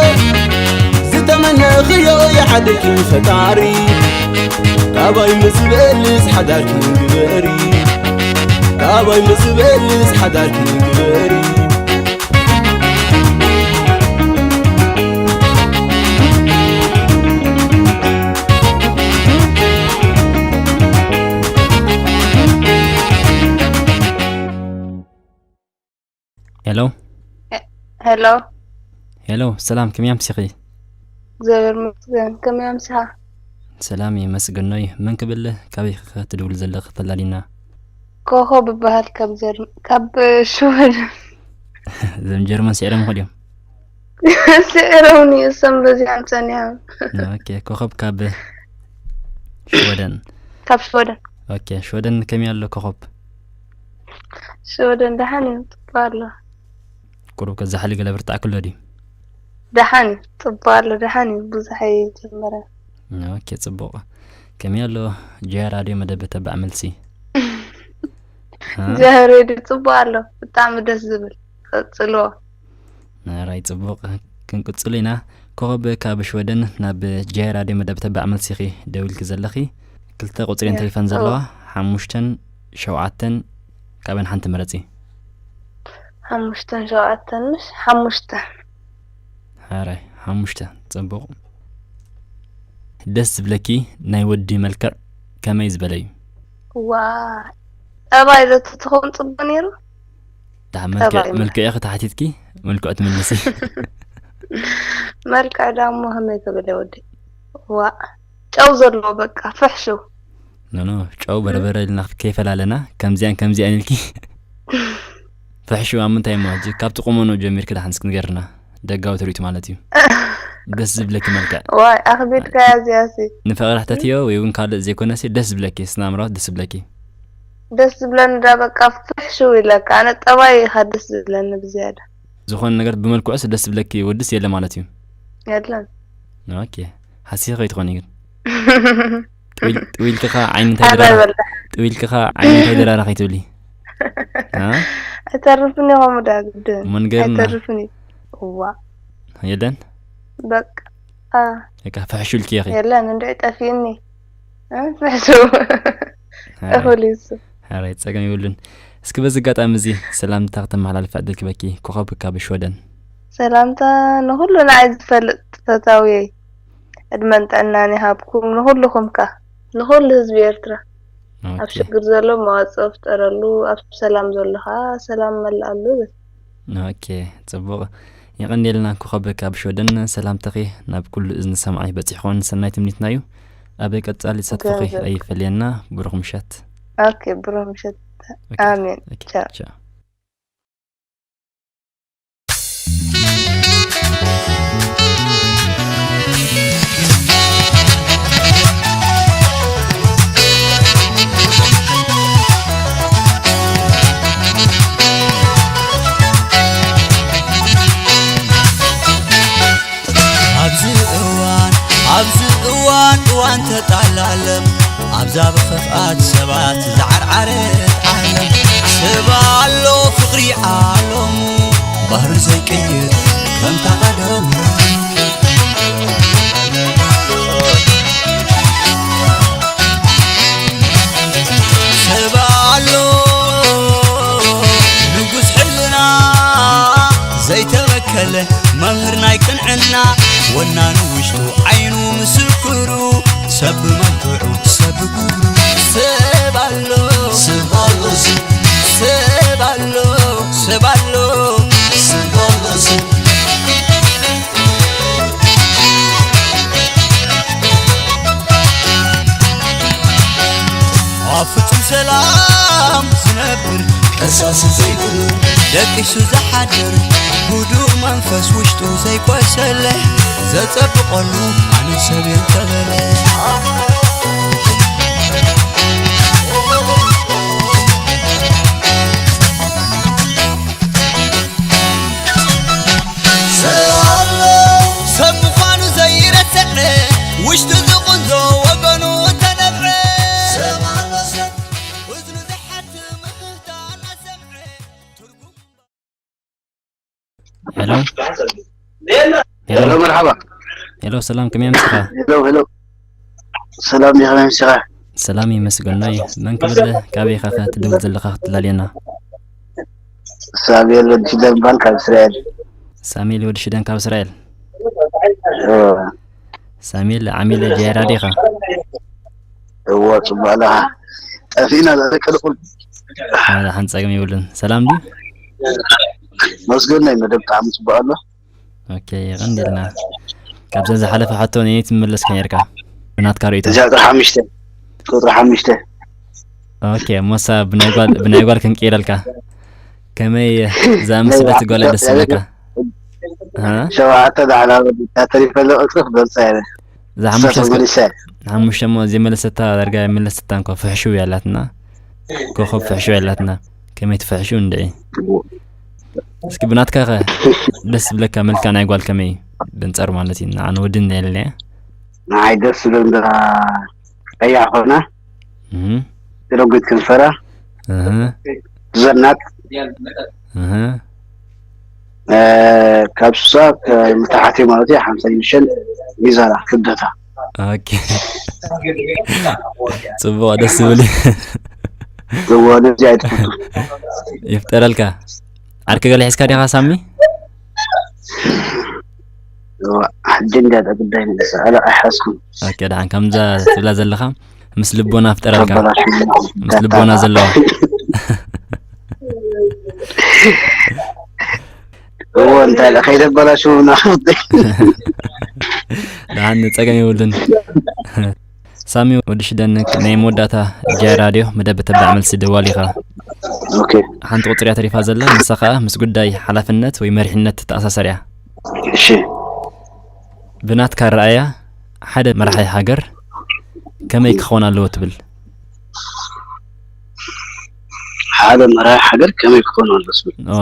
ዝተመነኽዮ ይዓድልኪ ፈጣሪ። ካባይ ምስ ዝበልጽ ሓዳርኪ ግበሪ። ካባይ ምስ ዝበልጽ ሓዳርኪ ግበሪ። ሄሎ። ሄሎ፣ ሰላም፣ ከመይ ኣምሲኺ? እግዚኣብሔር ይመስገን። ከመይ ኣምሲኻ? ሰላም ይመስገኖይ። መን ክብል? ካበይ ኸ ትድውል ዘለኺ ተላሊና? ኮኾብ እበሃል ካብ ጀርመን፣ ካብ ሽወደን። እዞም ጀርመን ስዒሮም ኸ ድዮም? ስዒሮምኒ፣ እሶም በዚሖም ጸኒሖም። ኦኬ፣ ኮኾብ ካብ ሽወደን። ካብ ሽወደን። ኦኬ፣ ሽወደን ከመይ ኣሎ ኮኾብ? ሽወደን ደሓን እዩ፣ ጽቡቕ ኣሎ። ቁሩብ ከ ዛሕሊ ገለ ብርታዕ ክሎ ድዩ? ደሓን እዩ፣ ጽቡቕ ኣሎ፣ ደሓን እዩ፣ ብዙሕ ኣይጀመረን። ኦኬ፣ ጽቡቕ። ከመይ ኣሎ ጃያ ራድዮ መደብ ተባዕ መልሲ? እ? ጃያ ሬድዮ ጽቡቕ ኣሎ፣ ብጣዕሚ ደስ ዝብል። ቀጽልዎ። ኣራይ ጽቡቕ፣ ክንቅጽሉ ኢና። ኮኸብ ካብ ሽወደን ናብ ጃያ ራድዮ መደብ ተባዕ መልሲ ኢኺ ደዊልኪ ዘለኺ። ክልተ ቁጽሪ ያ፣ ቴሌፎን ዘለዋ፣ ኦ። ሓሙሽተን ሸውዓተን ካብአን ሓንቲ ምረጺ። ሓሙሽተን ሸውዓተን ምሽ? ሓሙሽተ። ሓራይ፣ ሓሙሽተ። ጽቡቕ። ደስ ዝብለኪ ናይ ወዲ መልክዕ ከመይ ዝበለ እዩ? ዋ፣ ጠባይ ዘትትኾን ጽቡቕ ነይሩ። ደሓ መልክዕ፣ ጠባይ መልክዕ ኢኺ ተሓቲትኪ፣ መልክዑ ትምልሲ። መልክዕ ዳሞ ከመይ ዝበለ ወዲ? ዋ፣ ጨው ዘለዎ በቃ፣ ፍሕሹው። ኖ፣ ኖ፣ ጨው በርበረ ኢልና ከይፈላለና፣ ከምዚኣን ከምዚኣን ኢልኪ። ፍሕሹው ኣብ ምንታይ እሞ ሕጂ? ካብቲ ቁመኖ ጀሚርኪ ደሓን እስኪ ንገርና። ደጋዊ ትርኢቱ ማለት እዩ። ደስ ዝብለኪ መልክዕ። ዋይ፣ ኣኽቢድካያ እዚኣሲ። ንፍቕሪ ሕተትዮ ወይ እውን ካልእ ዘይኮነሲ ደስ ዝብለኪ፣ ስነ ኣእምሮኣት ደስ ዝብለኪ። ደስ ዝብለኒ ዳ በቃ ፍሕሹው ኢለካ። ኣነ ጠባይ ኢኻ ደስ ዝብለኒ ብዝያዳ። ዝኾነ ነገር ብመልክዑስ ደስ ዝብለኪ ወድስ የለ ማለት እዩ? የለን። ኦኬ። ሓሲኺ ከይትኾኒ ግን። ጥዊል-፣ ጥዊልኪ ኸ ዓይኒ እንታይ ኣረ ደራራ-፣ በላ። ጥዊልኪ ኸ ዓይኒ እንታይ ደራራ ከይትብሊ? አ? ኣይተርፍን እዩ ከምኡ ዳ ግድን። እሞ ንገርና። ኣይተርፍን እዩ። እዋ። የለን? በቃ። አ። በቃ ፍሕሹው ኢልኪ ኢኺ። የለን፣ እንድዒ ጠፊእኒ። እ? ፍሕሹው። ሓራይ። እኹል እዩ እሱ። ሓራይ፣ ጸገም የብሉን። እስኪ በዚ ኣጋጣሚ እዚ ሰላምታ ክተመሓላልፊ ዕድል ክበኪ። ኮኸብ ካብ ሽወደን። ሰላምታ ንኹሉ ንዓይ ዝፈልጥ ፈታውየይ። ዕድመን ጥዕናን ይሃብኩም ንኹልኹም ከ። ንኹሉ ህዝቢ ኤርትራ። ኣብ ኦኬ። ሽግር ዘሎ መዋጽኦ ፍጠረሉ፣ ኣብ ሰላም ዘሎ ከኣ ሰላም መልኣሉ። ኦኬ፣ ጽቡቕ። የቐንየልና ኮኸብ ካብ ሽወደን፣ ሰላምታኺ ናብ ኩሉ እዝኒ ሰማዒ በጺሑ ክኾን ሰናይ ትምኒትና እዩ። ኣብ ቀጻሊ ተሳትፎኺ ገንዘብ። ኣይፈለየና። ብሩኽ ምሸት። ኦኬ፣ ብሩኽ ምሸት። ኦኬ፣ ኣሜን። ኦኬ፣ ቻው። ቻው። ኣብዚ እዋን፣ ኣብዚ እዋን፣ እዋን ተጣላለም፣ ኣብዛ ብኽፍኣት ሰባት ዝዓርዓረት ዓለም፣ ሰብ ኣሎ ፍቕሪ ዓለሙ፣ ባህሪ ዘይቅይር ከምታ ቀደሙ። ሰብ ኣሎ ንጉስ ሕልና ዘይተበከለ፣ መምህር ናይ ቅንዕና፣ ወናኒ ውሽጡ ዓይኑ ምስክሩ፣ ሰብ ብመልክዑ ሰብ ብግብሩ። ሰብ ኣሎ፣ ሰብ ኣሎ፣ ሰብ፣ ሰብ ኣሎ፣ ሰብ ኣሎ፣ ሰብ ኣሎ፣ ሰብ። ኣብ ፍጹም ሰላም ዝነብር፣ ቀሳሲ ዘይብሉ፣ ደቂሱ ዝሓድር፣ ህዱእ መንፈስ ውሽጡ ዘይቆሰለ፣ ዘጸብቐሉ ኣነ ሰብ እየ እንተበለ። ሰብ ኣሎ፣ ሰብ ምዃኑ ዘይረስዐ፣ ውሽጡ ዝቕንዞ ወገኑ እተነብዐ። ሰብ ኣሎ፣ ሰብ እዝኑ ዝሓትም እህታ እናሰምዐ፣ ትርጉም ሄሎ። ሄሎ። ሄሎ፣ መርሓባ። ሄሎ፣ ሰላም፣ ከመይ ኣምሲኻ? ሄሎ፣ ሄሎ። ሰላም ዲኻ፣ ከመይ ኣምሲኻ? ሰላም ይመስገኖይ። መን ክብል፣ ካበይ ኢኻ ከ ትድውል ዘለኻ ክትላልየና? ሳሙኤል ወዲ ሽደን እበሃል ካብ እስራኤል። ሳሙኤል ወዲ ሽደን ካብ እስራኤል። እ። ሳሙኤል ዓሚለ ጃይራ ዲኻ? እወ፣ ጽቡቕ ኣለኻ። ጠፊእና ደቂ ልኹል። ኣላ ሓንቲ ጸገም የብሉን። ሰላም ድዩ? መስገን ናይ መደብ ብጣዕሚ ጽቡቕ ኣሎ። ኦኬ፣ ይቐንደልና። ካብዛ ዝሓለፈ ሕቶ ነየት ምመለስካ ነርካ? ብናትካ ርእይቶ። እዚኣ ቁጥሪ ሓሙሽተ፣ ቁጥሪ ሓሙሽተ። ኦኬ፣ ሞሳ ብናይ ጓል ብናይ ጓል ክንቀይረልካ። ከመይ ዝኣመሰለት ጓል ደስ ይብለካ? እ? ሸውዓተ ዳዕላ ተሪፈለ ቁጥሪ ክገልጻ እየ። እዛ ሓሙሽተ እስከ- ተመሊሳ። ሓሙሽተ እሞ ዘይመለሰታ ዳርጋ መለሰታ እንኳ ፍሕሽው ያላትና። ኮኸብ ፍሕሽው ያላትና። ከመይ ትፍሕሽው እንድዒ? እስኪ ብናትካ ኸ ደስ ዝብለካ መልክዕ ናይ ጓል ከመይ እዩ? ብንጸር ማለት እዩ። ንዓን ወድን የለያ። ንዓይ ደስ ዝብል እንዳ ቀያሕ ኾና እህ ረጒድ ከንፈራ እህ ዘናት እህ እ፣ ካብ ስሳ ንታሕቲ ማለት እዩ ሓምሳ ሚሽን ሚዛና ክብደታ። ኦኬ። ጽቡቕ፣ ደስ ዝብል እዩ። እዎ፣ ነዚ ኣይትፈቱ። ይፍጠረልካ። ዓርኪ ገለ ሒዝካ ዲኻ ሳሚ? እዎ፣ ሕጂ እንድያ እታ ጉዳይ ንሳ ኣላ ኣይሓዝኩም። ኦኬ፣ ደሓን ከምዛ ትብላ ዘለኻ ምስ ልቦና ፍጠረልካ። ተበላሽ ምስ ልቦና ዘለዋ። እዎ፣ እንታይ ኢለ ከይተበላሽው ናፍቲ። ደሓን ጸገም የብሉን። ሳሚ ወዲ ሽደን፣ ናይ መወዳእታ ጃይ ራድዮ መደብ ተባዕ መልሲ ደዋል ኢኻ። ኦኬ። ሓንቲ ቁጽሪ እያ ተሪፋ ዘላ፣ ንሳ ኸኣ ምስ ጉዳይ ሓላፍነት ወይ መሪሕነት ትተኣሳሰር እያ። እሺ። ብናትካ ረኣያ ሓደ መራሒ ሃገር ከመይ ክኸውን ኣለዎ ትብል? ሓደ መራሒ ሃገር ከመይ ክኾን ኣሎ ዝብል? ኦ፣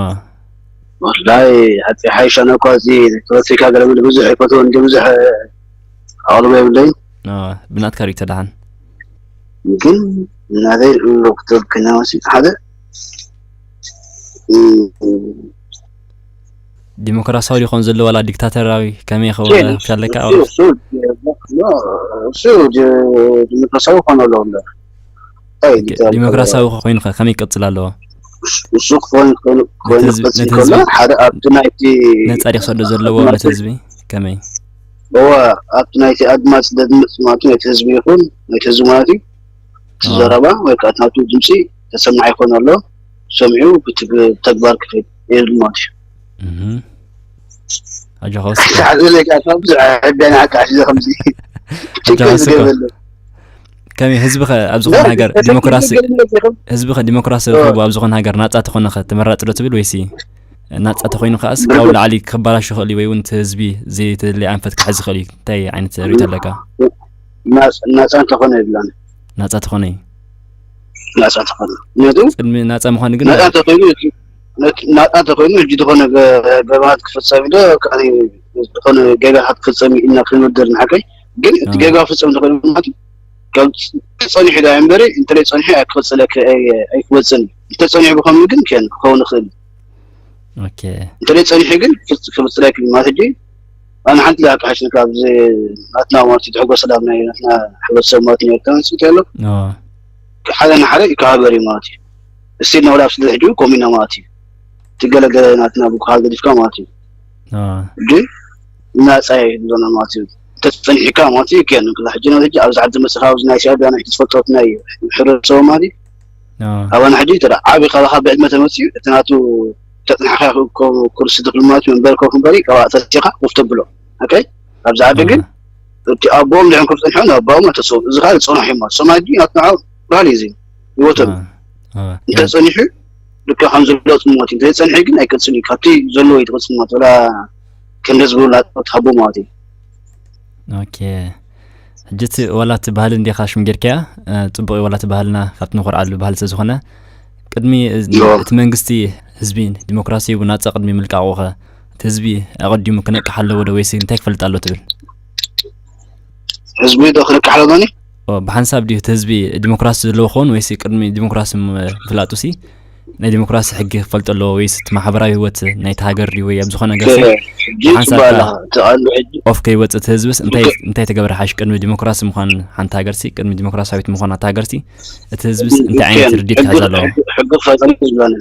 ወላሂ፣ ኣቲ ሓይሻ ነው እኮ እዚ ፖለቲካ ገለ ብዙሕ ኣይፈትዎን፣ ግን ብዙሕ ኣቕልቦ የብለይን። ኦ፣ ብናትካ ርእይቶ ደሓን። ግን እናተይ ዶክተር ክናወሲ ሓደ፣ እ፣ ዲሞክራሲያዊ ይኾን ዘሎ ዋላ ዲክታተራዊ ከመይ ይኸውን ኦኬ፣ ኣለካ? እሱ፣ እሱ፣ እሱ ዲ-፣ ዲሞክራሲያዊ ክኾን ኣለዎ እምበር። ኣይ፣ ኦኬ፣ ዲሞክራሲያዊ ኮይኑ ከ ከመይ ይቀጽል ኣለዎ? እሱ ክኾን፣ ክኾን፣ ክኾን ነቲ ህዝቢ፣ ክቐጽል ነቲ ከሎ ህዝቢ ሓደ ኣብቲ ናይቲ ነጻ ድዩ ክሰዶ ዘለዎ ነቲ ህዝቢ? ከመይ? እወ፣ ኣብቲ ናይቲ ኣድማጭ ዘድምጽ ማለት እዩ፣ ናይቲ ህዝቢ ይኹን፣ ናይቲ ህዝቢ ማለት እዩ። እቲ ኣዎ። ዘረባ ወይ ከዓ እቲ ናቱ ድምፂ ተሰማዒ ይኾን ኣሎ፣ ሰሚዑ ብትግ-፣ ብተግባር ክፍል የድሊ ማለት እዩ። እህ። ኣጆኻ ወስከ። ሳዕ ዝለካ ካብ ብዙሕ ሕቢያን ሓቂ ሒዘ ከምዚ ኣጆኻ ችግር ወስከ። ዝገብር። ከመይ ህዝቢ ኸ ኣብ ዝኾነ ሃገር ዲሞክራሲ፣ ህዝቢ ኸ ዲሞክራሲ ረኺቡ ኣብ ዝኾነ ሃገር ናጻ ተኾነ ኸ ተመራጺ ዶ ትብል ወይሲ ናጻ ተኾይኑ ኸኣስ ካብኡ ላዕሊ ክባላሽ ይኽእል እዩ ወይ እውን እቲ ህዝቢ ዘይተደለየ ኣንፈት ክሕዝ ይኽእል እዩ? እንታይ ዓይነት ርእይቶ ኣለካ? ናጽ-፣ ናጻ እንተኾነ ይብላን። ናጻ ተኾነ እዩ። ናጻ ተኾነ። ምክንያቱ ቅድሚ ናጻ ምዃኑ ግን ናጻ ተኾይኑ፣ ነት-፣ ናጻ ተኾይኑ ሕጂ ዝኾነ ገ-፣ ገበናት ክፍጸም ኢለ፣ ከኣ ዝኾነ ገበናት ክፍጸም ኢልና ክንምድር ንሓቀይ። ግን እቲ ኣዎ። ገበና ክፍጸም እንተኾይኑ ማለት እዩ፣ ካብ ጸኒሑ ዳ እምበሪ፣ እንተለይ ጸኒሑ ኣይክቕጽል ኣይክ-፣ ኣይ-፣ ኣይክወጽን እዩ። እንተጸኒሑ ብኸምኡ ግን ከን ክኸውን ይኽእል እዩ። ኦኬ። እንተለይ ጸኒሑ ግን ክፍጽ-፣ ክቕጽል ኣይክእል ማለት ሕጂ ኣነ ሓንቲ ዝሓቃሽን ካብዚ ናትና ማለት እዩ፣ ትሕጎ ሰላም ናይ ናትና ሕብረተሰብ ማለት እዩ፣ ተንስት ያለው ኦ፣ ሓደ ንሓደ ይከባበር እዩ ማለት እዩ። እስቲ ንወላ ኣብዚ ሕጂ ከምኡ ኢና ማለት እዩ። ትገለገለ ናትና ብኳ ገዲፍካ ማለት እዩ። ኦ፣ ግን ናጻ እዩ ብሎና ማለት እዩ። ተጸኒሕካ ማለት እዩ። ከን ክላ ሕጂ ነው ሕጂ ኣብዚ ዓዲ መጽኻ ኣብዚ ናይ ሲያዳ ናይ ትፈጥሮት ናይ ሕብረተሰብ ማለት እዩ። ኦ፣ ኣባና ሕጂ ተዳ ዓቢ ካባኻ ብዕድመ ተመጽዩ እቲ ናቱ ተጽናሕካ ኮ-፣ ኩርሲ ትኽል ማለት እዩ። መንበር ኮፍ እምበሪ ካብ ኣተሲኻ ኮፍ ተብሎ። ኦኬ? ኣብዚ ዓዲ ግን እቲ ኣቦኦም ድሕን ክም ጸንሖም ኣባኦም ኣተሰው። እዚ ኻል ጸንሖ ይማ። ሰማይ ግን ኣትናዖ ባህል እዩ እዚ። ህይወቶም። ኦ፣ ኦ፣ እንተ ጸኒሑ ልካ ከም ዝብሎ ጽሞት እዩ። እንተ ጸኒሑ ግን ኣይቅጽል እዩ። ካብቲ ዘለዎ እዩ ትቕጽል ማለት ወላ ክንደ ዝበሉ ኣጥቦት ሃቦ ማለት እዩ። ኦኬ። ሕጂ እቲ ዋላ እቲ ባህሊ እንዲኻ ሽም ጌርካያ፣ እ፣ ጽቡቕ እዩ ዋላ እቲ ባህልና ካብቲ ንኾርዓሉ ባህሊ ስለ ዝኾነ፣ ቅድሚ፣ እ፣ ዮ። እቲ መንግስቲ ህዝቢ ዲሞክራሲ ሂቡ ናጻ ቅድሚ ምልቃቑ ኸ፣ እቲ ህዝቢ ኣቐዲሙ ክነቅሕ ኣለዎ ዶ ወይስ እንታይ ክፈልጥ ኣለዎ ትብል? ህዝቢ ዶ ክነቅሕ ኣለዎ ዶኒ? ኦ፣ ብሓንሳብ ድዩ እቲ ህዝቢ ዲሞክራሲ ዘለዎ ክኸውን ወይስ ቅድሚ ዲሞክራሲ ም-፣ ምፍላጡሲ ናይ ዲሞክራሲ ሕጊ ክፈልጥ ኣለዎ ወይስ እቲ ማሕበራዊ ህይወት ናይቲ ሃገር ድዩ ወይ ኣብ ዝኾነ ነገር ሲ ሕጂ ብሓንሳብ ጽቡቅ ከኣ ኣለኻ። እቲ ቀንዲ ሕጂ ኦፍ ከይወጽእ እቲ ህዝብስ እንታይ እንታይ ተገብረ ሓሽ ቅድሚ ዲሞክራሲ ምዃን ሓንቲ ሃገርሲ ቅድሚ ዲሞክራሲያዊት ምዃን እታ ሃገርሲ እቲ ህዝብስ እንታይ ዓይነት ኦኬ፣ ርዲት ሕጊ ክሕዝ ኣለዎ? ሕጊ ክፈጥር ዝብለኒ።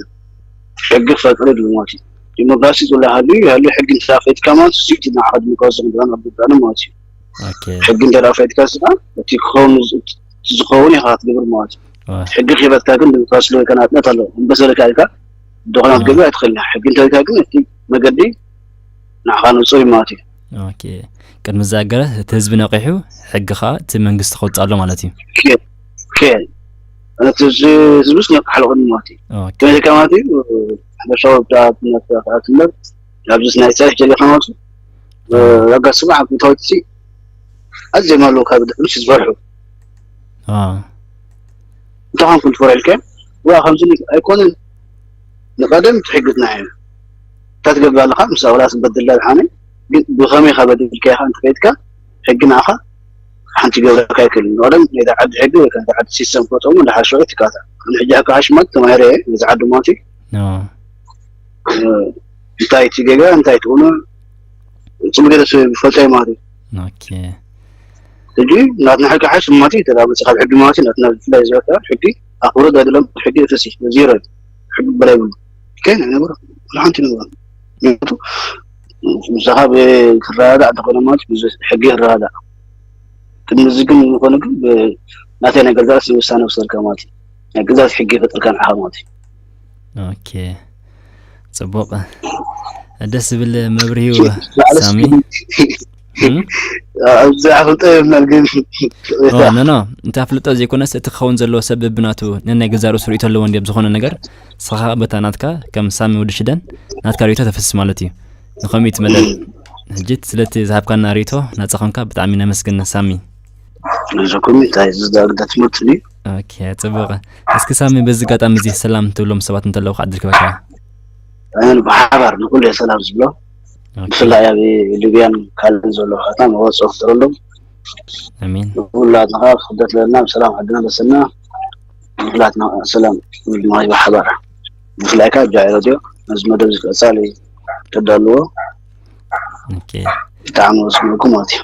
ሕጊ ክፈጥር ይብል ማለት እዩ። ዲሞክራሲ ዝብሎ ሃልዩ ይሃሉ ሕጊ እንተፈይትካ ማለት እሱ እቲ ንዓኻ ዲሞክራሲ ክንብሎ ናብ ዝብለኒ ማለት እዩ። ኦኬ። ሕጊ እንተ ደኣ ፈይትካ ስኻ እቲ ክኸውን ዝ-፣ ዝኸውን ኢኻ ክትገብር ማለት እዩ። ዋ፣ ሕጊ ክበትካ ግን ዲሞክራሲ ለወይከ ናጽነት ኣለዎ። እምበሰልካ ኢልካ ድኾናት ገበ ኣይትኽእልና። ሕጊ እንተልካ ግን እቲ መገዲ ንዓኻ ንጹር እዩ ማለት እዩ። ኦኬ። ቅድሚ ዝኣገረ እቲ ህዝቢ ነቒሑ፣ ሕጊ ኸኣ እቲ መንግስቲ ከውጽእ ኣሎ ማለት እዩ። ኦኬ። ኦኬ። እቲ ህዝቢ፣ ህዝብስ ነቕሓሉ ቅድሚ ማለት እዩ። ኦኬ። ከመይ ኢልካ ማለት እዩ? ሓበሻዊ ብዛዕባ ትምህርቲ ከኣ ትምህር፣ ኣብዚ ናይ ጸርፊ ጀሪኻ ማለት እዩ። እ፣ ኣጋ ስማዕ፣ ኣብ ቦታውቲ ኣዝዮም ኣለዉ ካብ ድሕሪት ዝፈርሑ። አ። እንታይ ኾንኩም ትፈርሑ ኢልካ? ዋ፣ ከምዚ ኣይኮነን። ንቐደም ትሕግዝና ኢና። እንታይ ትገብር ኣለኻ? ምስ ኣውላስ በድላ ዝሓነ፣ ግን ብኸመይ ኢኻ በዲልካ ኢኻ እንተፈይድካ፣ ሕጊ ንኣኻ ሓንቲ ገብረካ ኣይክእልን። ንቐደም ናይ ዓዲ ሕጊ ወይ ከዓ ናይ ዓዲ ሲስተም ፈጠሙ፣ ንሓሸወ ትካታ። ንሕጂ ከሓሽ ማለት ተማሂረ እየ፣ ነዚ ዓዲ ማለት እዩ። አ። እ፣ እንታይ እቲ ጌጋ፣ እንታይ እቲ እውነ፣ ጽቡቅ ገለ ሰብ ይፈልጦ እዩ ማለት እዩ። ኦኬ። ሕጂ ናትና ሕጊ ሓይሽ ማለት እዩ፣ ተላ መጽእ ካብ ሕጊ ማለት እዩ፣ ናትና ብፍላይ ዝበካ ሕጊ ኣኽብሮት ኣይደለም፣ ሕጊ እተሲ ዜሮ እዩ። ሕጊ በላይ ብሉ። ከይነ ነብሮ፣ ሓንቲ ነብሮ። ምክንያቱ፣ ምሳኻ ብክረዳዳእ እንተኾነ ማለት ብዙ ሕጊ ይረዳዳእ። ቅድሚ እዚ ግን ዝኾነ ግን ብ-፣ ናተይ ናይ ገዛእ ርእሲ ውሳነ ወሰድካ ማለት እዩ። ናይ ገዛእ ርእሲ ሕጊ ይፈጥርካ ንዓኻ ማለት እዩ። ኦኬ። ጽቡቕ። ደስ ዝብል መብርሂ እዩ፣ ባዕሉ ሳሚ። እስኪ እም? ኣብዚ ኣፍልጦ የብልናን ግን ኦ፣ ኖ፣ ኖ። እቲ ኣፍልጦ ዘይኮነስ እቲ ክኸውን ዘለዎ ሰብ ብናቱ ነናይ ገዛእ ርእሱ ርእይቶ ኣለዎ እንድዩ ኣብ ዝኾነ ነገር። ንስኻ በታ ናትካ ከም ሳሚ ወዲ ሽደን ናትካ ርእይቶ ተፍስስ ማለት እዩ። ንኸምኡ እቲ መደብ። ሕጂ ስለቲ ዝሃብካና ርእይቶ ናጻ ኾንካ ብጣዕሚ ነመስግን ሳሚ። ንዝኩም እንታይ ዝዳግዳ ትምህርቲ ድዩ? ኦኬ፣ ጽቡቕ። እስኪ ሳሚ በዚ ኣጋጣሚ እዚ ሰላም ትብሎም ሰባት እንተለዉ ክዕድል ክበካ። ኣነ ብሓባር ንኩሉ እየ ሰላም ዝብሎ። ኦኬ። ብፍላይ ኣብ ሊብያን ካልእን ዘሎ ኣሕዋትና መዋጽኦ ክፍጠረሎም። ኣሜን። ንኩላትና ከዓ ስደት ዘለና ብሰላም ዓድና ደሰና። ንኩላትና ሰላም ንብል ማለት ብሓባር። ብፍላይ ከዓ ጃዒ ሬድዮ ነዚ መደብ እዚ ቀጻሊ ተዳልዎ ኦኬ። ብጣዕሚ ወስንኩም ማለት እዩ።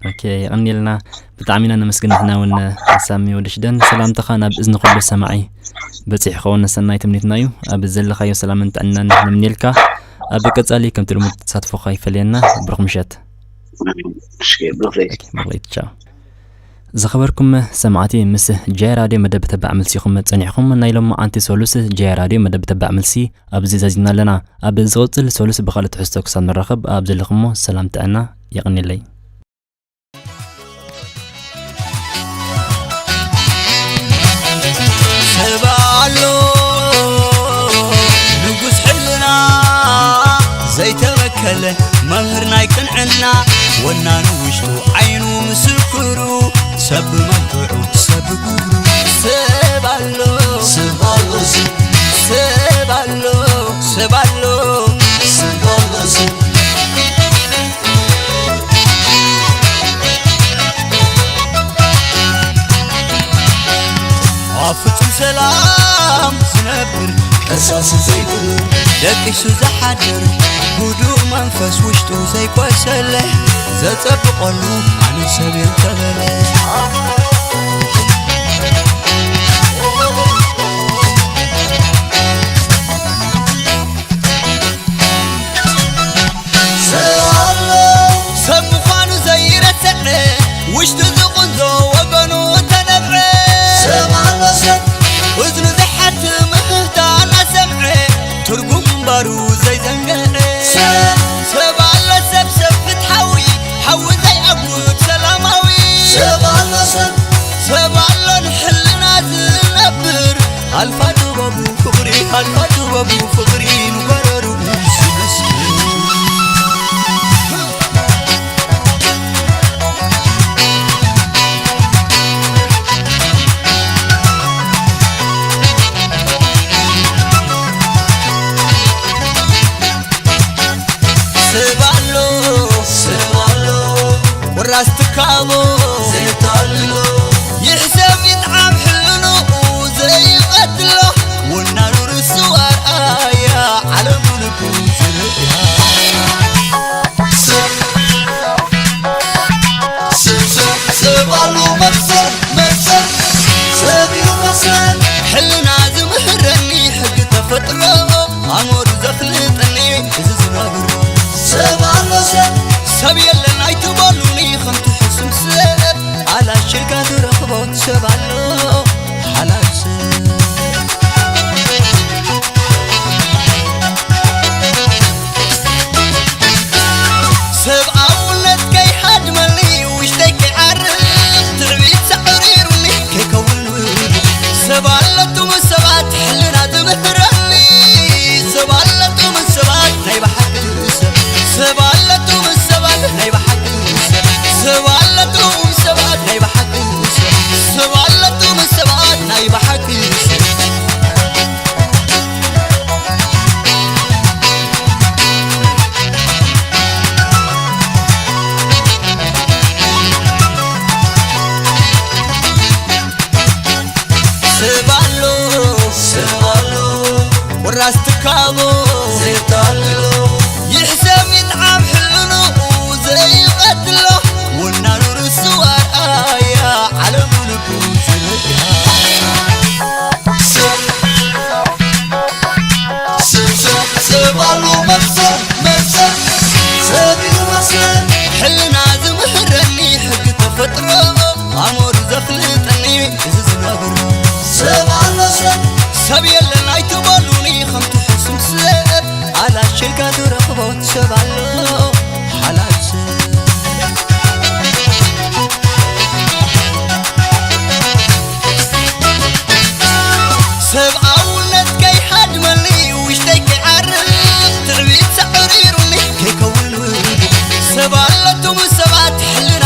ኦኬ፣ የቐንየልና። ብጣዕሚ ኢና ነመስግን ንሕና እውን ሳሚ ወዲ ሽደን። ሰላምታኻ ናብ እዝኒ ኩሉ ሰማዒ በጺሑ ክኸውን ሰናይ ትምኒትና እዩ። ኣብ ዘለኻዮ ሰላምን ጥዕናን ንምንየልካ። ኣብ ቀጻሊ ከምቲ ልሙድ ተሳትፎኻ ይፈለየና። ብሩኽ ምሸት። እሺ፣ ብሩኽ ለይቲ። ኦኬ፣ ብሩኽ ለይቲ። ቻው። ዝኸበርኩም ሰማዕቲ፣ ምስ ጃይ ራድዮ መደብ ተባዕ መልሲ ኢኹም ጸኒሕኩም። ናይ ሎማዓንቲ ሰሉስ ጃይ ራድዮ መደብ ተባዕ መልሲ ኣብዚ ዛዚምና ኣለና። ኣብ ዝቕጽል ሰሉስ ብኻልእ ትሕዝቶ ክሳብ ንራኸብ፣ ኣብ ዘለኹሞ ሰላም ጥዕና የቐንየለይ። ሰብ ኣሎ ንጉስ ሕልና ዘይተበከለ መምህር ናይ ቅንዕና ወናኑ ውሽጡ ዓይኑ ምስክሩ ሰብ ብመልክዑ ሰብ ብግብሩ ሰብ ኣሎ ሰብ ኣሎ ሰብ ኣሎ ሰብ ኣሎ ሰብ ኣሎ ሰብ ኣብ ፍጹም ሰላም ዝነብር ቀሳሲ ዘይብሉ ደቂሱ ዝሓድር ህዱእ መንፈስ ውሽጡ ዘይቆሰለ ዘጸብቐሉ ኣነ ሰብ እየ እንተበለ ሰብ ኣሎ ሰብ ምዃኑ ዘይረስዐ ውሽጡ ዝቕንዞ ወገኑ እተነብዐ ሰብ ኣሎ ሰብ እዝኑ ዘይሓትም ምህታ እናሰምዐ ትርጉም ምንባሩ ዘይዘንገዐ ሰብ ሰብ ኣሎ ሰብ ሰብ ፍትሓዊ ሓዊ ዘይዓጉት ሰላማዊ ሰብ ኣሎ ሰብ ሰብ ኣሎ ንሕልና ዝነብር ኣልፋ ጥበቡ ፍቕሪ ኣልፋ ጥበቡ ፍቕሪ ንጎረርኡ ዝመስል ሰብ ኣሎ ሰብ ኣሎ ቁራስ ትካቦ ዘይታልሎ ይሕሰብ ይጥዓም ሕልንኡ ዘይቐትሎ ወናኑ ርእሱ ኣርኣያ ዓለሙ ልቡ ዝርእያ ሰብ ሰብ ሰብ ሰብ ኣሎ መሰል መሰል ሰብ እዩ መሰል ሕልና ዝምህረኒ ሕጊ ተፈጥሮ ኣሞር ዘፍልጠኒ እዚ ዝነብር ሰብ ኣሎ ሰብ ሰብ የለን ኣይትበሉኒ ከምቲ ሕሱም ሰብ ኣላሽልካ ዝረኽቦ ሰብ ኣሎ ሓላል ሰብ ራስ ትካቦ ዘይታልሎ ይሕሰብ ይጥዓም ሕልንኡ ዘይቐትሎ ወናኑ ርሱ ኣርኣያ ዓለሙ ልቡ ዝርኣ ሰብ ሰብ ሰብ ሰብ ኣሉ መሰል መሰል ሰብ እዩ መሰል ሕልና ዝምህረኒ ሕጊ ተፈጥሮ ኣሞር ዘፍልጠኒ እዚ ዝነብር ሰብ ኣሎ ሰብ ሰብ የለን ኣይትበሉኒ ከምቲ ሕሱም ሰብ ኣላሸልካ ዝረኽቦ ሰብ ኣሎ ሓላል ሰብ ሰብኣውነት ከይሃድመኒ ውሽጠይ ከይዓርፍ ትዕቢት ሰዕሪሩኒ ከይከውን ሰብ ኣለቱም ሰባት ሕልና